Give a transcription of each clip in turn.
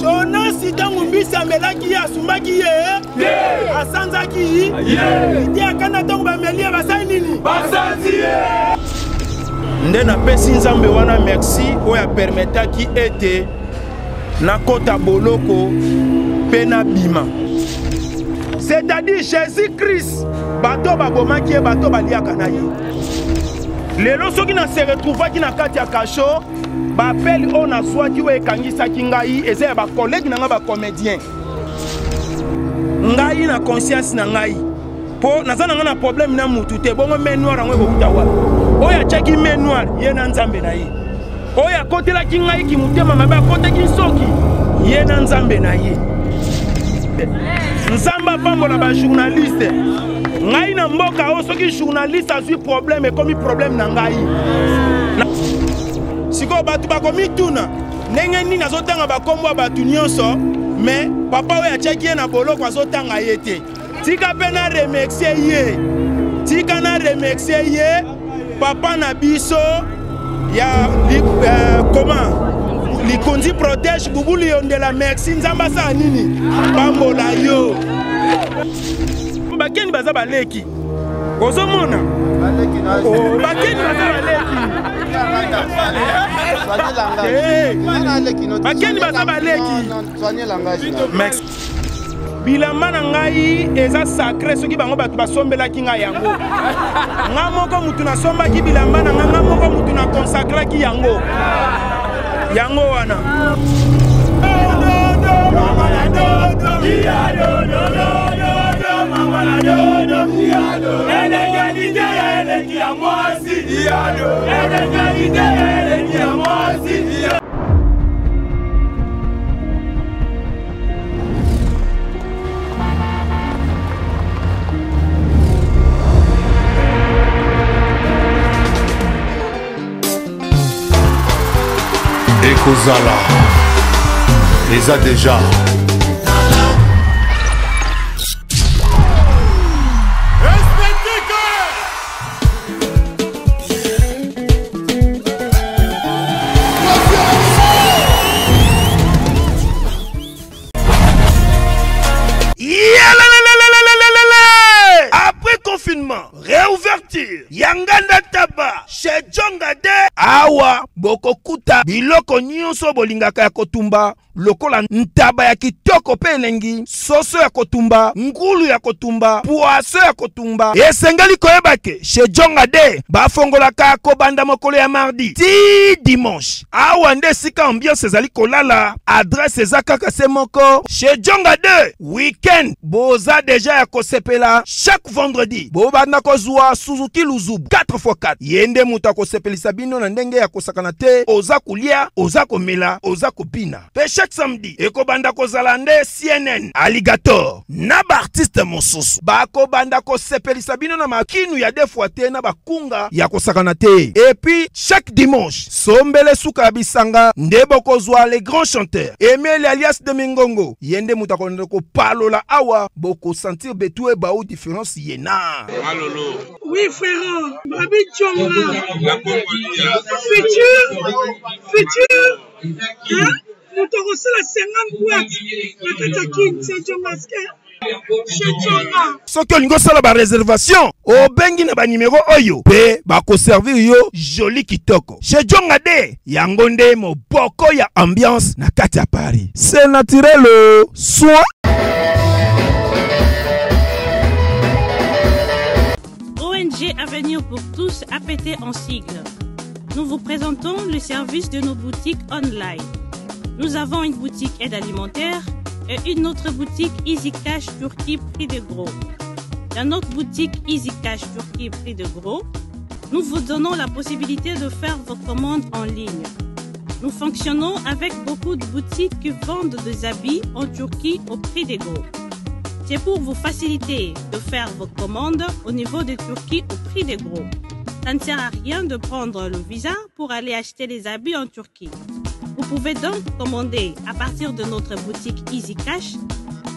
Jonas ntango mbisi amelaki ye asumbaki ye asanzaki ye akanda ntango bameli ye basali nini basanzi ye nde napesi nzambe wana merci oyo apermetaki ete nakota boloko mpe nabima c'est-à-dire jésus christ bato babomaki ye bato baliaka na ye lelo soki na se retrouvaki na kati ya kasho baapele oyo nazwaki oyo ekangisaki ngai eza ya bakolege na ngai bacomédien ngai na conscience na ngai mpo naza na ngai na problème na mutu te bongo main noire yango ekowuta wapi oyo atyaki main noire ye na nzambe na ye oyo akotelaki ngai kimotema mabe akotaki nsoki ye na nzambe na ye nzambe apambola bajournaliste ngai na mboka oyo soki journaliste azwi problème ekomi problème na ngai sikoyo bato bakomituna ndenge nini azotanga bakombo ya bato nyonso me papa oyo atiaki ye na boloko azotanga ye te tika mpe na remercie ye tika na remercie ye papa na biso ya li, uh, comment likonzi protège bubu liyondela merci nzambe asala nini pambola yo bakeni baza baleki ozomona oh, bakeni baza baleki bakeni baza baleki merci bilamba na ngai eza sacre soki bango bato basombelaki ngai yango nga moko mutu nasombaki bilamba na ngai nga moko mutu na konsakraki yango yango wana Elenge ya mwasi, elenge ya mwasi. Ekozala eza deja. Après confinement, réouverture, Yanganda Taba, chez Djonga de awa bokokuta biloko nyonso bolingaka ya kotumba lokola ntaba ya kitoko mpe elengi, soso ya kotumba, ngulu ya kotumba, poaso ya kotumba. Esengeli koyeba ke chez Djonga de bafongolaka kobanda mokolo ya mardi ti dimanche. Awa nde esika ambiance ezali kolala, adresse eza kaka se moko chez Djonga 2. Weekend boza deja ya kosepela chaque vendredi bobanda kozwa Suzuki Luzubu 4x4. Ye nde moto akosepelisa bino na ndenge ya kosakana te, oza kolia, oza komela, oza kobina. Pe chaque samedi ekobanda kozala nde CNN, Alligator na ba artistes mosusu bakobanda kosepelisa bino na makinu ya deux fois te na bakunga ya kosakana te. Et puis chaque dimanche sombele suka ya bisanga nde bokozwa les grands chanteurs Emile alias de Mingongo, ye nde moto akolanda kopalola awa, bokosentir betu ebau différence ye na Malolo. Oui frère, Babi Djonga. La Congolia. Futur, futur. Hein? Moto akosala 50 boîte na kati ya kin, c'est Djongaske. Soki olingi osala ba reservation, obengi na ba numero oyo pe bakoservir yo joli kitoko. Chez Djonga de, yango nde moboko ya ambiance na kati ya Paris. C'est naturel, soin. ONG Avenir pour tous, APT en sigle. Nous vous présentons le service de nos boutiques online. Nous avons une boutique aide alimentaire et une autre boutique Easy Cash Turquie prix de gros. Dans notre boutique Easy Cash Turquie prix de gros, nous vous donnons la possibilité de faire vos commandes en ligne. Nous fonctionnons avec beaucoup de boutiques qui vendent des habits en Turquie au prix des gros. C'est pour vous faciliter de faire vos commandes au niveau de Turquie au prix des gros. Ça ne sert à rien de prendre le visa pour aller acheter les habits en Turquie. Vous pouvez donc commander à partir de notre boutique Easy Cash.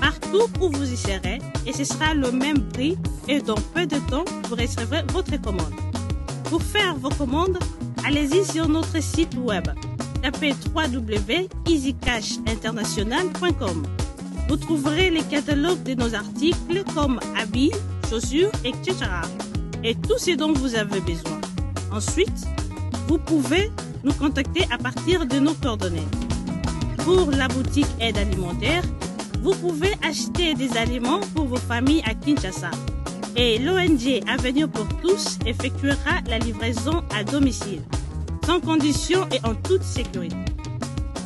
partout où vous y serez et ce sera le même prix et dans peu de temps, vous recevrez votre commande. Pour faire vos commandes, allez-y sur notre site web. Tapez www.easycashinternational.com. Vous trouverez les catalogues de nos articles comme habits, chaussures, etc. Et tout ce dont vous avez besoin. Ensuite, vous pouvez nous contacter à partir de nos coordonnées. Pour la boutique aide alimentaire, vous pouvez acheter des aliments pour vos familles à Kinshasa. Et l'ONG Avenir pour tous effectuera la livraison à domicile, sans condition et en toute sécurité,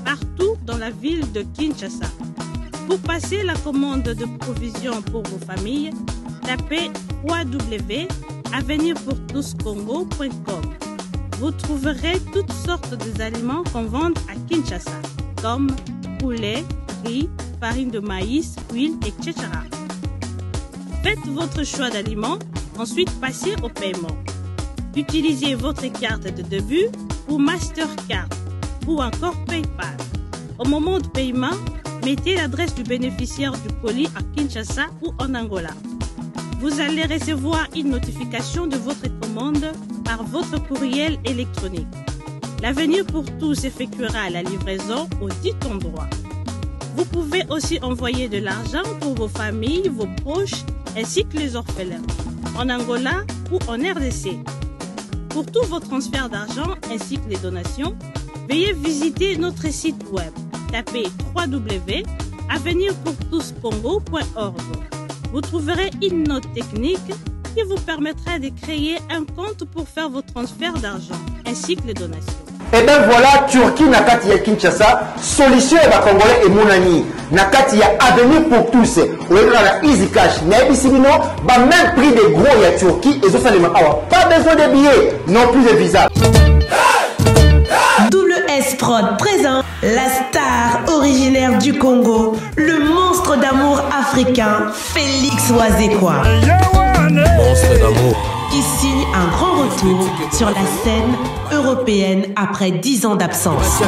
partout dans la ville de Kinshasa. Pour passer la commande de provisions pour vos familles, tapez www.avenirpourtouscongo.com. Vous trouverez toutes sortes d'aliments qu'on vend à Kinshasa, comme poulet, riz, farine de maïs, huile, etc. Faites votre choix d'aliments, ensuite passez au paiement. Utilisez votre carte de début ou Mastercard ou encore PayPal. Au moment de paiement, mettez l'adresse du bénéficiaire du colis à Kinshasa ou en Angola. Vous allez recevoir une notification de votre commande par votre courriel électronique. L'avenir pour tous effectuera la livraison au dit endroit. Vous pouvez aussi envoyer de l'argent pour vos familles, vos proches, ainsi que les orphelins, en Angola ou en RDC. Pour tous vos transferts d'argent ainsi que les donations, veuillez visiter notre site web. Tapez www.avenirpourtouscongo.org. Vous trouverez une note technique qui vous permettra de créer un compte pour faire vos transferts d'argent ainsi que les donations. Et ben voilà, Turquie na kati ya Kinshasa, solution ya ba Congolais emonani na kati ya avenir pour tous. Oyekaka na Easy Cash, nayebisi bino ba même prix de gros ya Turquie ezosalema awa. Pas besoin de billets, non plus de visa. WS Prod présente la star originaire du Congo, le monstre d'amour africain, Félix Wazekwa. Monstre d'amour. Qui signe un grand retour sur la scène européenne après 10 ans d'absence.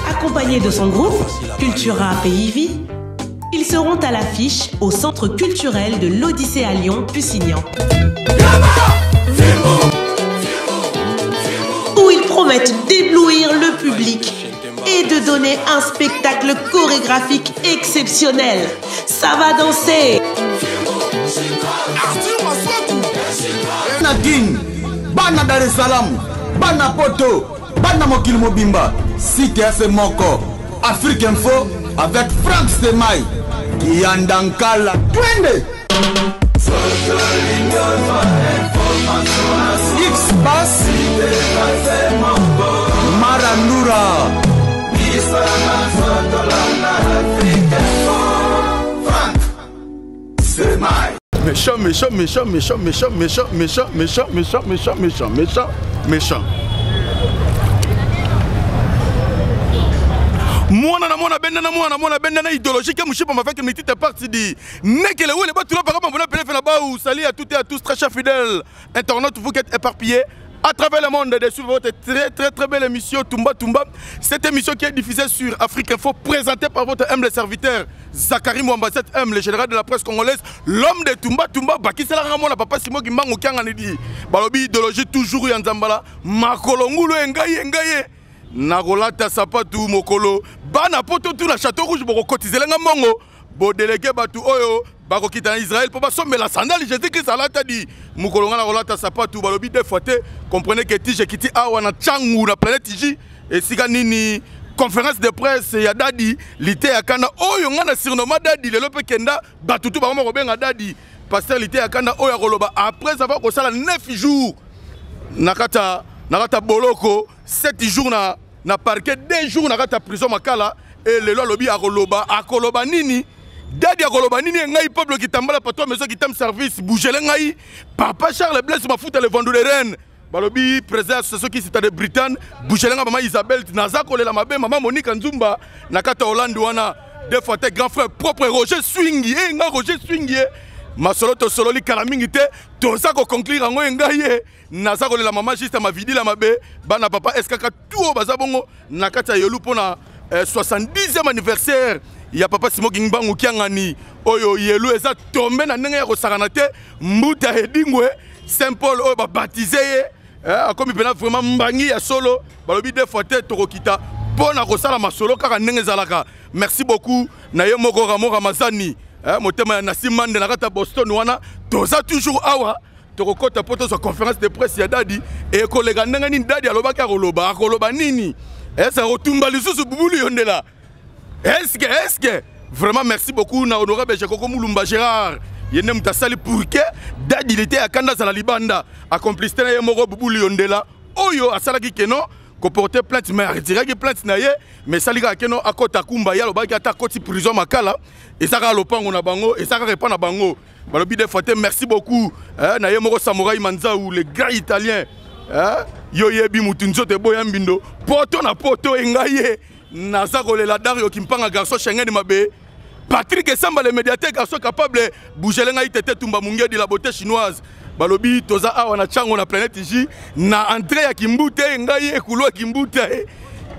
Accompagné de son groupe, Cultura Pays Vie, ils seront à l'affiche au Centre culturel de l'Odyssée à Lyon, Pusignan. Où ils promettent d'éblouir le public et de donner un spectacle chorégraphique exceptionnel. Ça va danser! Na Kin, bana Dar es Salaam, bana Poto, bana mokili mobimba, site ya se moko, Afrique Info avec Franck Stemay, Kiyanda Nkala, twende! X Bass, Marandura. Méchant, méchant, méchant, méchant, méchant, méchant, méchant, méchant, méchant, méchant, méchant, méchant, méchant. Mwana na mwana benda na mwana mwana benda na idéologie ke mushipa maveke mitite parti di nekele wele batula par exemple pele fela baou. Salut à toutes et à tous, très chers fidèles internautes, vous qui êtes éparpillés à travers le monde de suivre votre très très très belle émission Tumba Tumba. Cette émission qui est diffusée sur Afrique Info, présentée par votre humble serviteur Zachary Mwamba 7M, le général de la presse congolaise, l'homme de Tumba Tumba, Bakisela Ramona, Papa Simon Kimbangu Kiangani. Balobi idéologie toujours ya Nzambala, makolongulu engaye engaye. Nakolata sapatu mokolo, bana poto tout na Château Rouge boko cotiser nga mongo, bo délégué batu oyo bakokita na Israël po basombela sandale Jésus-Christ alata di mokolo nga nakolata sapatu balobi deux fois te. Comprenez que tige kiti awa na Tshangu na planète J esika nini conférence de presse ya Dadi lite ya kanda oyo nga na surnoma Dadi lelo pe kenda batu tu bakoma kobenga Dadi pasteur lite ya kanda oyo akoloba après avoir kosala 9 jours nakata nakata boloko 7 jours na na parquet 2 jours nakata prison makala et lelo alobi akoloba akoloba nini Dadi akoloba nini ngai peuple kitambala patwa maison kitam service bougele ngai papa Charles Blaise Mafuta le vendu de Rennes balobi président association qui c'est de Bretagne bougele ngai maman Isabelle naza kolela mabe maman Monique Nzumba na kata Hollande wana deux fois te grand frère propre Roger Swingi eh nga Roger Swingi masolo to sololi kala mingi te toza ko conclure yango ngai ye naza kolela mama juste mavidila mabe bana papa SKK tout baza bongo na kati ya yolu pona 70e eh, anniversaire ya papa Simon Kimbangu Kiangani oyo yelu eza tombe na ndenge ya kosakana te mbuta edingwe Saint Paul oyo babatize ye eh, akomi mpena vraiment mbangi ya solo balobi deux fois te tokokita mpo na kosala masolo kaka ndenge ezalaka. Merci beaucoup na ye moko Ramo Ramazani eh, motema ya Nassim Mande na kati ya Boston wana toza toujours awa tokokɔta mpo tozwa conférence de presse ya dadi ekoleka ndenge nini. Dadi alobaki akoloba, akoloba nini? Ese akotumba lisusu bubulu yondela? Eske eske vraiment merci beaucoup na honorable Jacoko Mulumba Gérard, ye nde moto asali pour que dadi lite ya kanda azala libanda, acomplicité na ye moko bubulu yondela oyo asalaki keno koporter plainte, mais aretiraki plainte na ye, mais esali kaka keno akɔta kumba. Ye alobaki ata akɔti prison Makala, eza kaka lopango na bango, eza kaka epa na bango. Balobi des fois te. Merci beaucoup eh, na ye moko Samouraï Manzau, le grand italien eh, yo yebi mutu nzoto eboya mbindo poto na poto engai ye naza kolela. Dario Kimpanga, garçon Schengen mabe, Patrick Esamba le médiateur, garçon capable bougele ngai tete tumba mungedi la beauté chinoise. Balobi toza awa na Chango na planète J na entrée ya Kimbute ngai ekulo ya Kimbute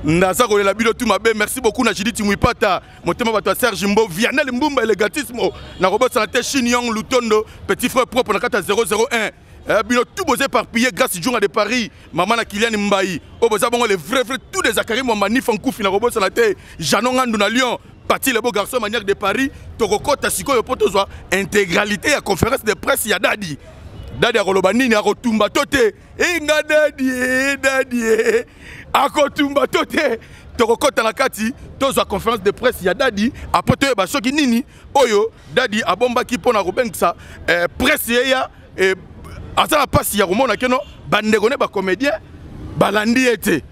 naza kolela bino tu mabe. Merci beaucoup na Judith Mwipata, motema bato ya Serge Mbo, Vianel Mbumba, elegatismo nakobosana te, Shin Yong Lutondo, petit frère propre na kati ya 001. Eh, bino tout boza éparpillé. Grâce Djunga de Paris, mama na Kilian Mbayi oyo boza bongo les vrais vrais tout des Zakari Mwamba Nifa Nkufi, nakobosana te Janon Ngandu na Lyon, Pati le beau garçon maniaque de Paris. Tokokota sikoyo mpo tozwa intégralité ya conférence de presse ya dadi. Dadi akoloba nini? Akotumba to te? Enga dadi e dadi e akotumba to te? Tokokɔta na kati tozwa conférence de presse ya dadi, après toyeba soki nini oyo dadi abombaki mpo na kobengisa eh, presse yeya eh, aza na mpasi ya komona keno bandeko ne bacomédien balandi ye te,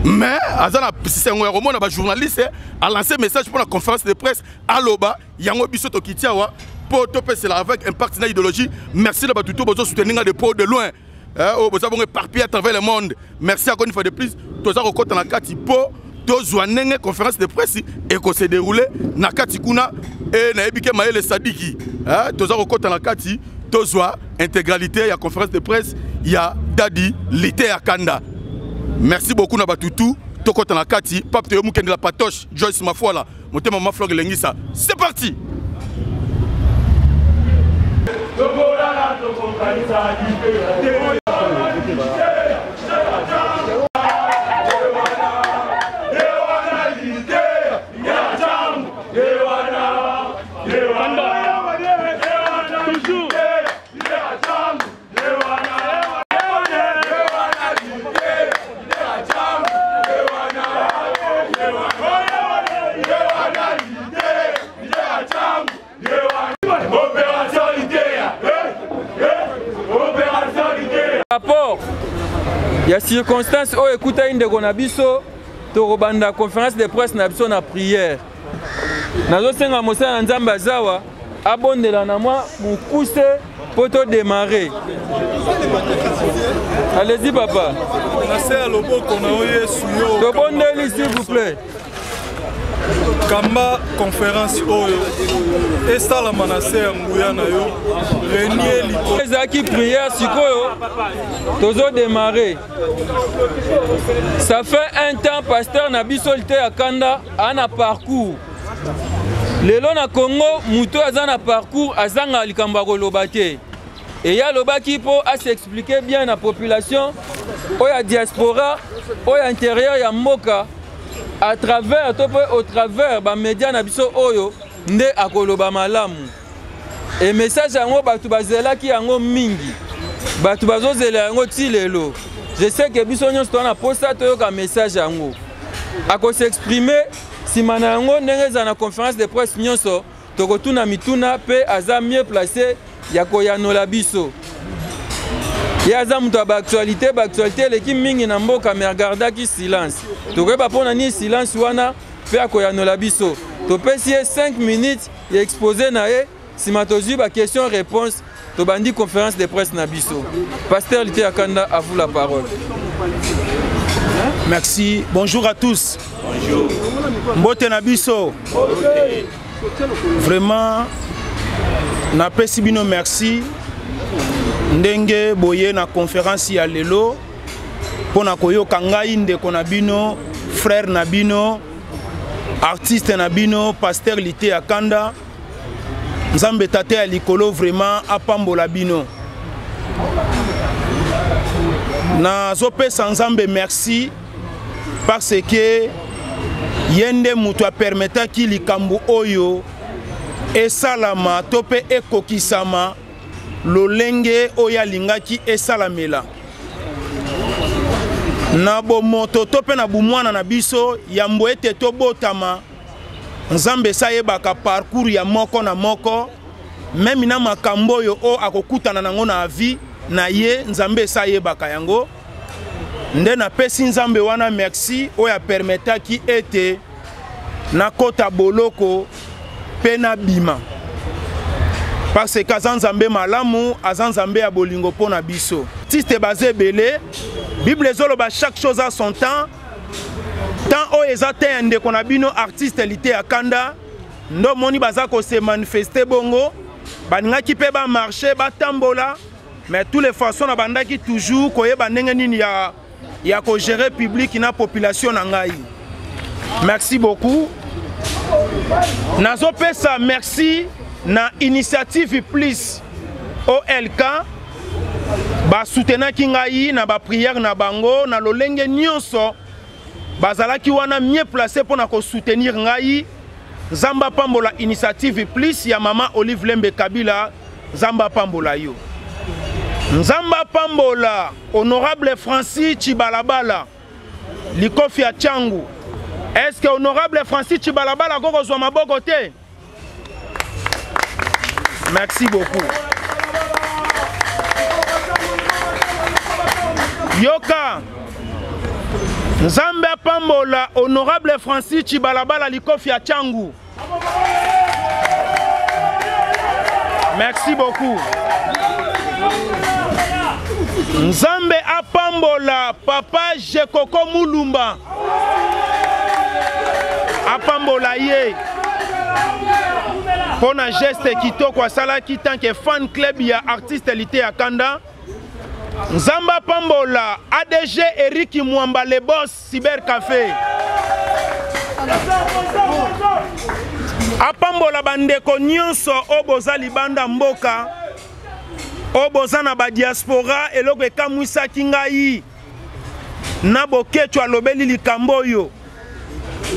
mais aza na sengo ya komona bajournaliste alance message mpo na conférence de presse aloba yango. Biso tokiti awa mpo topesela avec impact na idéologie. Merci na bato to bozosoutenir nga de po de loin oyo boza bongo éparpillé à travers le monde. Merci encore une fois de plus. Toza kokɔta na kati mpo tozwa ndenge conférence de presse ekose déroule na kati kuna. E nayebi ke mayele sadiki eh, toza kokɔta na kati tozwa intégralité ya conférence de presse ya dadi lite ya kanda. Merci beaucoup na batutu. Tokɔta na kati. Pape toyo mokendela patoche Joyce Mafuala, motema mama Flore Elengisa. C'est parti. Tokolala tokokanisa. Rapport ya circonstance oyo ekutaki ndeko na biso, tokobanda conférence de presse na biso na prière. Nazosenga mosala na Nzambe azawa abondela na mwa mokuse mpo todémarre. Allez-y papa. Na se ya loboko na yo Yesu, yo Tobondeli, s'il vous plaît. Kamba conférence oyo esalama na se ya nguya na yo renie likolo. Ezalaki prière, sikoyo tozodémarre. Ça fait un temps pasteur na biso lite ya kanda aa na parcours. Lelo na Congo, moto aza na parcours azanga likambo ya koloba te. Eye alobaki mpo as'explique bien na population oyo ya diaspora, oyo ya intérieur ya mboka, à travers to mpe au travers bamédia na biso oyo nde akoloba malamu. E message yango bato bazelaki yango mingi, bato bazozela yango ti lelo. Je sais que biso nyonso toza na posa toyoka message yango. Akos'exprime nsima na yango ndenge ezala na conférence de presse nyonso, tokotuna mituna mpe aza mieux placé ya koyanola biso. Ye aza moto ya baactualité, baactualité eleki mingi na mboka, mais agardaki silence. Tokoyeba mpo na nini silence wana mpe akoyanola biso. Topesi ye 5 minutes ya exposé na ye, nsima tozwi baquestion réponse, tobandi conférence de presse na biso. Pasteur Lite Akanda, à vous la parole. Merci. Bonjour à tous. Bonjour. Mbote na biso. Vraiment napesi bino merci ndenge boye na conférence ya lelo mpo na koyoka ngai ndeko na bino. Frère na bino, artiste na bino, pasteur Liteya Kanda. Nzambe tata ya likolo vraiment apambola bino. Nazopesa Nzambe merci parce que ye nde moto apermetaki likambo oyo esalama to mpe ekokisama lolenge oyo alingaki esalamela. Na bomoto to mpe na bomwana na biso, yambo ete tobotama, Nzambe esi ayebaka parcours ya moko na moko, meme na makambo oyo oyo akokutana nango na vie na ye, Nzambe esi ayebaka yango. Nde napesi Nzambe wana merci oyo apermetaki ete nakota boloko mpe nabima, parce que aza Nzambe malamu, aza Nzambe ya bolingo mpo na biso. Artiste baza ebele, Bible ezoloba chaque chose a son temps. Temps oyo eza te ya ndeko na bino artiste Liteya Kanda, nde omoni baza ko se manifester bongo, balingaki mpe ba marcher batambola, mais tous les façons nabandaki toujours koyeba ndenge nini ya ko gérer public na population na ngai. Merci beaucoup. Nazopesa merci na initiative plus OLK basoutenaki ngai na ba prière na bango na lolenge nyonso, bazalaki wana mieux placé mpo na kosoutenir ngai. Nzambe apambola initiative plus ya mama Olive Lembe Kabila, Nzambe apambola yo. Nzambe apambola honorable Francis Tshibalabala likofi ya Tshangu. Est-ce que honorable Francis Tshibalabala akoki kozwa maboko te? Merci beaucoup. Yoka, Nzambe apambola honorable Francis Tshibalabala likofi ya Tshangu. Merci beaucoup. Nzambe apambola papa Jekoko Mulumba. Apambola ye mpo na geste kitoko asalaki tant que fan club ya artiste Liteya Kanda. Nzambe apambola ADG Eric Mwamba le boss Cyber Café. Apambola bandeko nyonso oyo boza libanda mboka, oyo boza na ba diaspora. Eloko ekamwisaki ngai na Boketshu alobeli likambo oyo,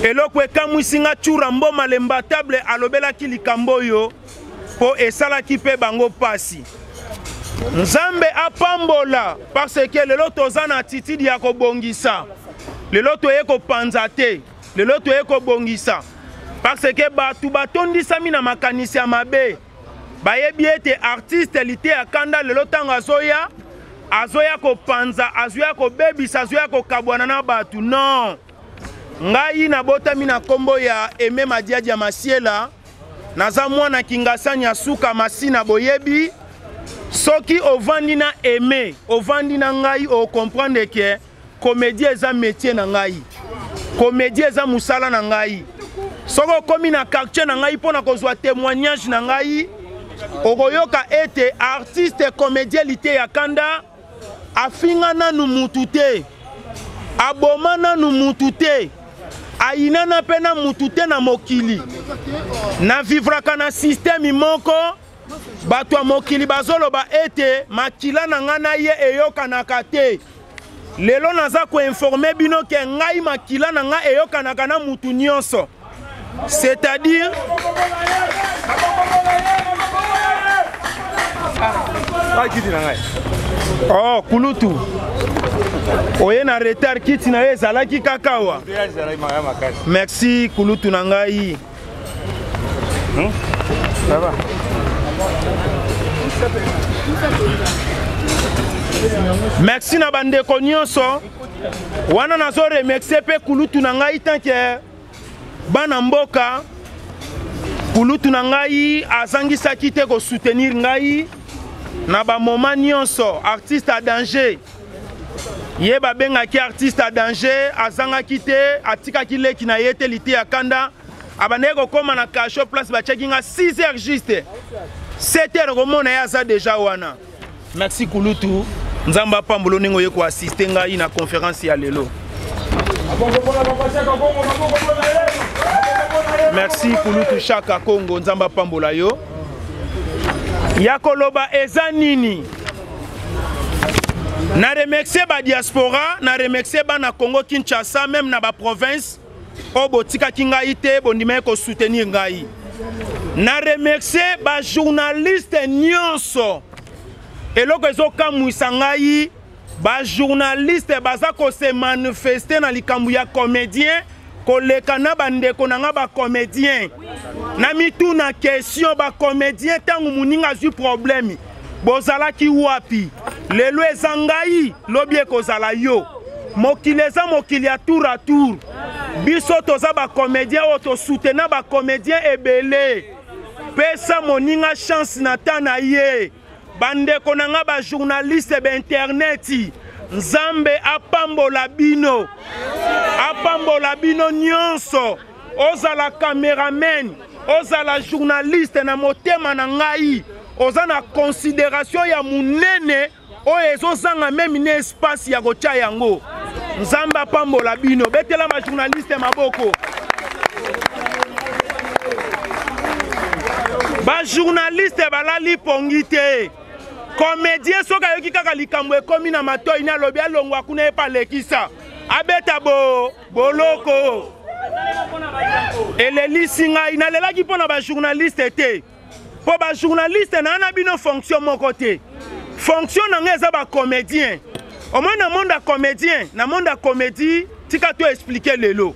eloko ekamwisi nga Tshoura Mboma l'imbattable alobelaki likambo oyo po esalaki pe bango pasi. Nzambe apambola parce que lelo toza na attitude ya kobongisa, lelo toye kopanza te, lelo toye kobongisa parce que bato batondisami na makanisi ya mabe. Bayebi ete artiste Liteya Kanda lelo ntango azoya, azoya kopanza, azoya kobebisa, azoya kokabwana na bato. Non, ngai nabotami na kombo ya Aimé Madiadi ya Masiela, naza mwana Kingasani ya suka Masina. Boyebi soki ovandi na Aimé, ovandi na ngai, okomprendre ke comédie eza métier na ngai, comédie eza mosala na ngai. Soki okomi na quartier na ngai mpona kozwa témoignage na ngai, okoyoka ete artiste comédien Liteya Kanda afinga nanu mutu te, aboma nanu mutu te, ayinana mpe na mutu te na mokili. Na vivraka na système moko, bato ya mokili bazoloba ete makila na ngai na ye eyokanaka te. Lelo naza koinforme bino ke ngai makila na ngai eyokanaka na mutu nyonso. C'est-à-dire kiti na ngai. Oh, kulutu oye na retard, kiti na ye ezalaki kaka awa. Merci kulutu na ngai. Ça va? Merci na bandeko nyonso wana. Nazo remercier pe kulutu na ngai tant que bana mboka. Kulutu na ngai azangisaki te ko soutenir ngai na ba moment nyonso. Artiste à danger, ye babengaki artiste à danger, azangaki te, atikaki leki na ye te. Liteya Kanda abandaki kokóma na cachot place batiaki nga 6 heures juste 7 heures komona ye aza déjà wana. Merci kulutu, Nzambe apambola ndenge oye koassiste ngai na conférence ya lelo. Merci kulutu Shaka Kongo, Nzambe apambola yo. Ya koloba eza nini? Na remercier ba diaspora, na remercier bana Congo Kinshasa, même na ba province oyo botikaki ngai te, bondimaki ko soutenir ngai. Na remercier ba journaliste nyonso. Eloko ezokamwisa ngai, ba journaliste baza ko se manifester na likambo ya comédien koleka na bandeko na nga ba comédien. Na mituna question, ba comédien ntango moninga azwi problème bozalaki wapi? Lelo eza ngai, lobi ekozala yo. Mokili eza mokili ya tour à tour. Biso toza ba comédien oyo tosutena ba comédien ebele. Pesa moninga chance na ta na ye. Bandeko na nga ba journaliste ba internet, Nzambe apambola bino, apambola bino nyonso. Ozala cameraman, ozala journaliste, na motema na ngai oza na considération ya munene oyo ezozanga meme na espace ya kotia yango. Nzambe apambola bino. Betela ba journaliste maboko. Ba journaliste balali pongi te. Comédien soki ayoki kaka likambo ekomi na matoi na alobi alongwa kuna ye pa lekisa. Abeta bo boloko. Elelisi ngai, nalelaki mpo na ba journaliste te. Po ba journaliste na na bino fonction moko te. Fonction na ngai eza ba comédien. Omoni na monde ya comédien, na monde ya comédie, tika to expliquer lelo.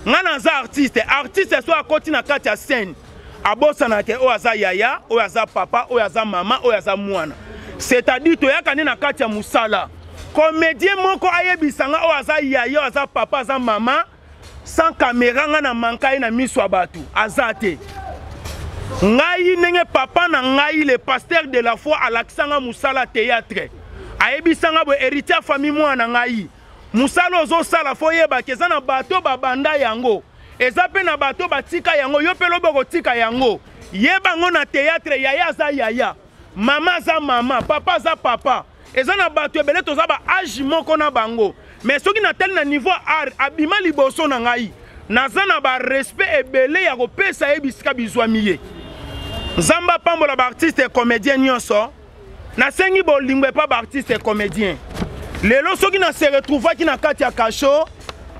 Nga naza artiste, artiste so akoti na kati ya scène, abosana ke oyo aza yaya, oyo aza papa, oyo aza mama, oyo aza mwana. C'est-à-dire toyaka nde na kati ya mosala. Comédien moko ayebisa nga oyo aza yaya, oyo aza papa, aza mama, sans caméra nga na manka ye na miso ya bato, aza te. Ngai ndenge papa na ngai le pasteur de la foi alakisa nga mosala théâtre, ayebisa nga boye, héritier ya famille mwana na ngai, mosala ozosala fo oyebaki eza na bato babanda yango, eza pe na bato batika yango, yo pe lobi okotika yango. Yeba yango na théâtre, yaya aza yaya, mama aza mama, papa aza papa. Eza na bato ebele toza ba age moko na bango, mais soki natali na niveau art abima liboso na ngai, naza na ba respect ebele ya kopesa ye bisika bizwami ye. Nzambe apambola ba artiste et comédien nyonso. Nasengi bolingo epa ba artiste et comédien. Lelo soki na se retrouvaki na kati ya cachot,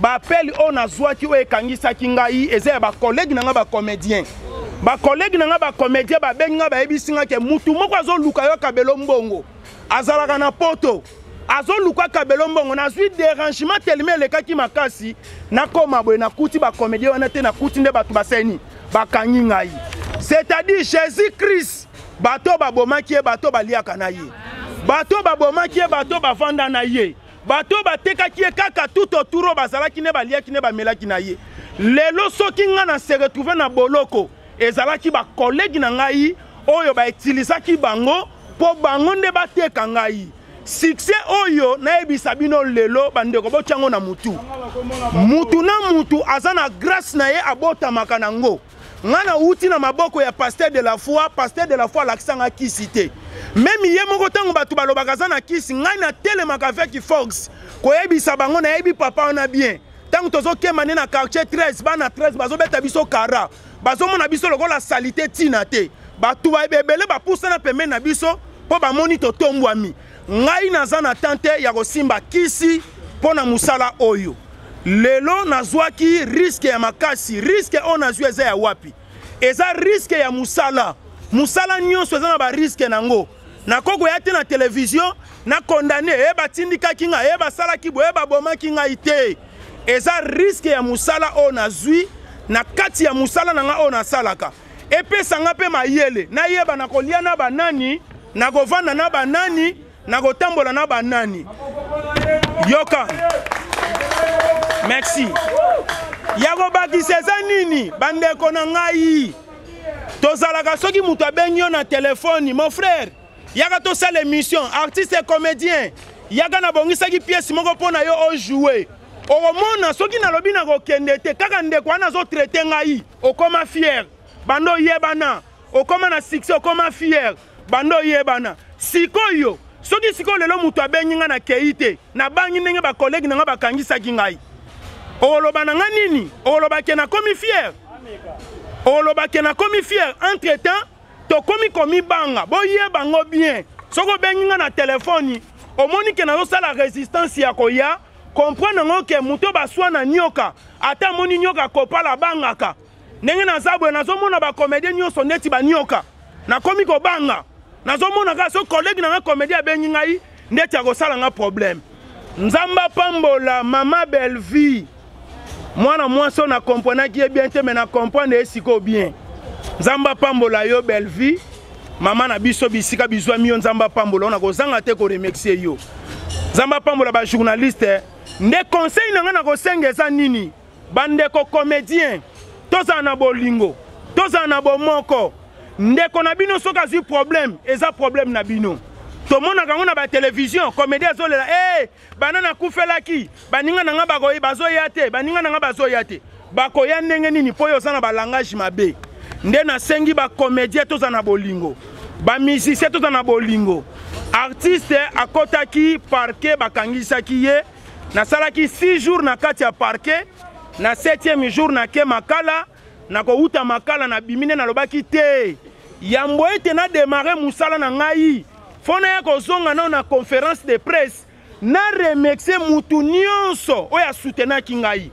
ba appel oyo nazwaki oyo ekangisaki ngai eza ya ba collègue na ngai ba comédien. Ba collègue na ngai ba comédien babengi ngai, bayebisi ngai ke mutu moko azoluka yo akabelo mbongo, azalaka na poto, azoluka akabelo mbongo. Nazwi dérangement tellement elekaki makasi, nakoma boye nakuti ba comédien wana te, nakuti nde bato baseni bakangi ngai. C'est-à-dire Jésus-Christ, bato babomaki ye, bato baliaka na ye, bato babomaki ye, bato bavanda na ye, bato batekaki ye kaka tout autour oyo bazalaki ne baliaki ne bamelaki na ye. Lelo soki nga na se retrouver na boloko, ezalaki ba collègue na ngai oyo ba utilisaki bango po bango nde bateka ngai. Succès oyo nayebisa bino lelo bandeko, botyango na mutu. Mutu na mutu aza na grâce na ye abotamaka nango. Nga nawuti na maboko ya pasteur de la foi, pasteur de la foi alakisa nga kisi te. Même ye moko ntango bato balobaka aza na kisi, ngai natelemaka avec force koyebisa bango nayebi papa wana bien. Ntango tozokema nde na quartier 13, bana 13 bazobeta biso kara, bazomona biso lokola salite tina te. Bato ebele bapusana pembeni na biso mpo bamoni totombwami. Ngai naza na temps te ya kosimba kisi mpo na mosala oyo. Lelo nazwaki risque ya makasi. Risque oyo nazwi eza ya wapi? Eza risque ya mosala. Mosala nyonso eza na ba risque nango. Nakoki koya te na télévision na condamner, eh, batindikaki ngai, eh, basalaki boye, eh, babomaki ngai te. Eza risque ya mosala oyo nazwi na kati ya mosala na ngai oyo nasalaka. Epesa nga mpe mayele, nayeba na kolia na banani, na kovanda na banani, na kotambola na banani. Yoka. Merci. Ya kobakisa eza nini bandeko na ngai? Tozalaka soki moto abengi yo na telefone, mon frère, yaka tosala émission, artiste et comédien, yaka nabongisaki pièce moko mpo na yo ojouer. Okomona soki nalobi nakokende te, kaka ndeko wana azotraite ngai, okoma fier, bando oyebana, okoma na succès, okoma fier, bando oyebana. Sikoyo soki sikoyo lelo moto abengi ngai na kei te, nabangi ndenge ba collègue na ngai bakangisaki ngai. Okoloba na nga nini? Okoloba ke nakomi fier? Okoloba ke nakomi fier? Entre temps tokomi komibanga. Boyeba yango bien. Soki obengi nga na telefoni, omoni ke nazosala resistance ya koya, comprendre yango ke moto baswana nyoka, ata amoni nyoka kopala abangaka. Ndenge naza boye, nazomona ba comédien nyonso ndeti banyoka, nakomi kobanga. Nazomona kaka soki collègue na nga comédien abengi ngai ndeti akosala nga problème. Nzambe apambola mama Bellevue, mwana mwasi oyo na comprenaki ye bien te, mais na comprendre ye sikoyo bien. Nzambe apambola yo Bellevue, mama na biso bisika bizwami yo, Nzambe apambola yo, nakozanga te koremercier yo. Nzambe apambola ba journaliste. Nde conseil na nga nakosenga eza nini? Bandeko comédien, tozala na bolingo, tozala na bomoko. Ndeko na bino soki azwi problème, eza problème na bino. Tomonaka yango na ba télévision, comédien azolela, hey, bana nakufelaki, baninga na nga bakoyi bazoya te, baninga na nga bazoya te. Bakoya ndenge nini mpo yo oza na ba langage mabe? Nde nasengi ba comédien tozala na bolingo, ba musicien tozala na bolingo. Artiste akotaki parquet, bakangisaki ye. Nasalaki 6 jours na kati ya parquet, na 7e jour nake Makala, nakowuta Makala nabimi nde nalobaki te, yambo ete na démarrer mosala na ngai, fo naya kozonga nao na conférence de presse, na remercier mutu nyonso oyo asoutenaki ngai.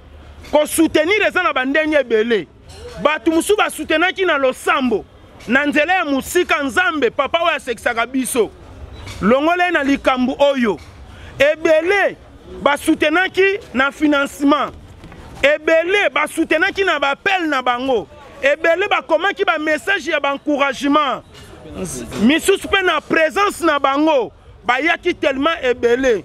Kosoutenir eza na bandenge ebele. Bato mosusu basoutenaki na losambo, na nzela ya mosika. Nzambe papa oyo asekisaka biso, longola ye na likambo oyo. Ebele basoutenaki na financement, ebele basoutenaki na baappel na bango, ebele bakomaki ba message ya ba encouragement, misusu mpe na présence na bango bayaki tellement ebele.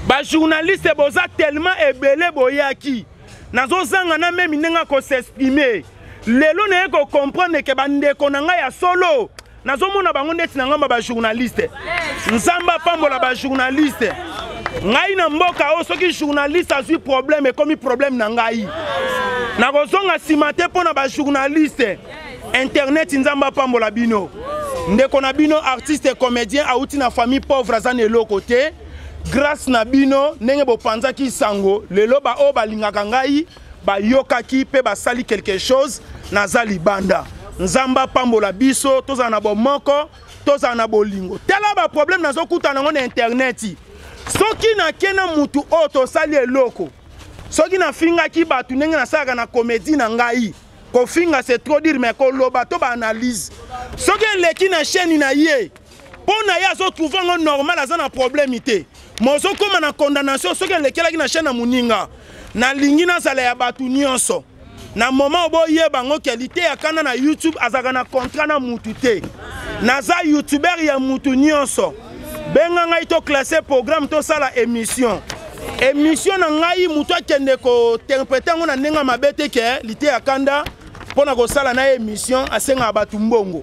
Ba journaliste boza tellement ebele boyaki, nazozanga na meme ndenge akosexprime. Lelo naye kocomprendre ke bandeko na ngai ya solo nazomona bango ndeti na ngambo ya ba journaliste. Nzambe apambola ba journaliste. Ngai na mboka oyo soki journaliste azwi problème, ekomi problème na ngai. Nakozonga nsima te mpo na ba journaliste. Internet, Nzambe apambola bino. Ndeko na bino artiste et comédien auti na famille pauvre, aza na eloko te. Grâce na bino ndenge bopanzaki sango, lelo ba oyo balingaka ngai bayokaki mpe basali quelque chose. Naza libanda. Nzambe apambola biso, tozala na bomoko, tozala na bolingo. Tala ba problème nazokutana nango na internet. Soki nake na mutu oyo tosali eloko, soki nafingaki bato ndenge nasalaka na comédie na ngai, kofinga c'est trop dire, mais koloba to ba analyse, soki eleki na chaîne na ye, mpo na ye azotrouve yango normal, aza na problème te. Mais ozokóma na condamnation soki elekelaki na chaîne ya moninga. Nalingi nazala ya bato nyonso. Na moment boyeba yango ke Liteya Kanda na YouTube azalaka na contrat na mutu te. Naza youtubeur ya mutu nyonso. Benga ngai to classe programme, tosala émission. Émission na ngai mutu akende kointerprete yango na ndenge mabe te ke Liteya Kanda mpo na kosala na émission asengaka bato mbongo.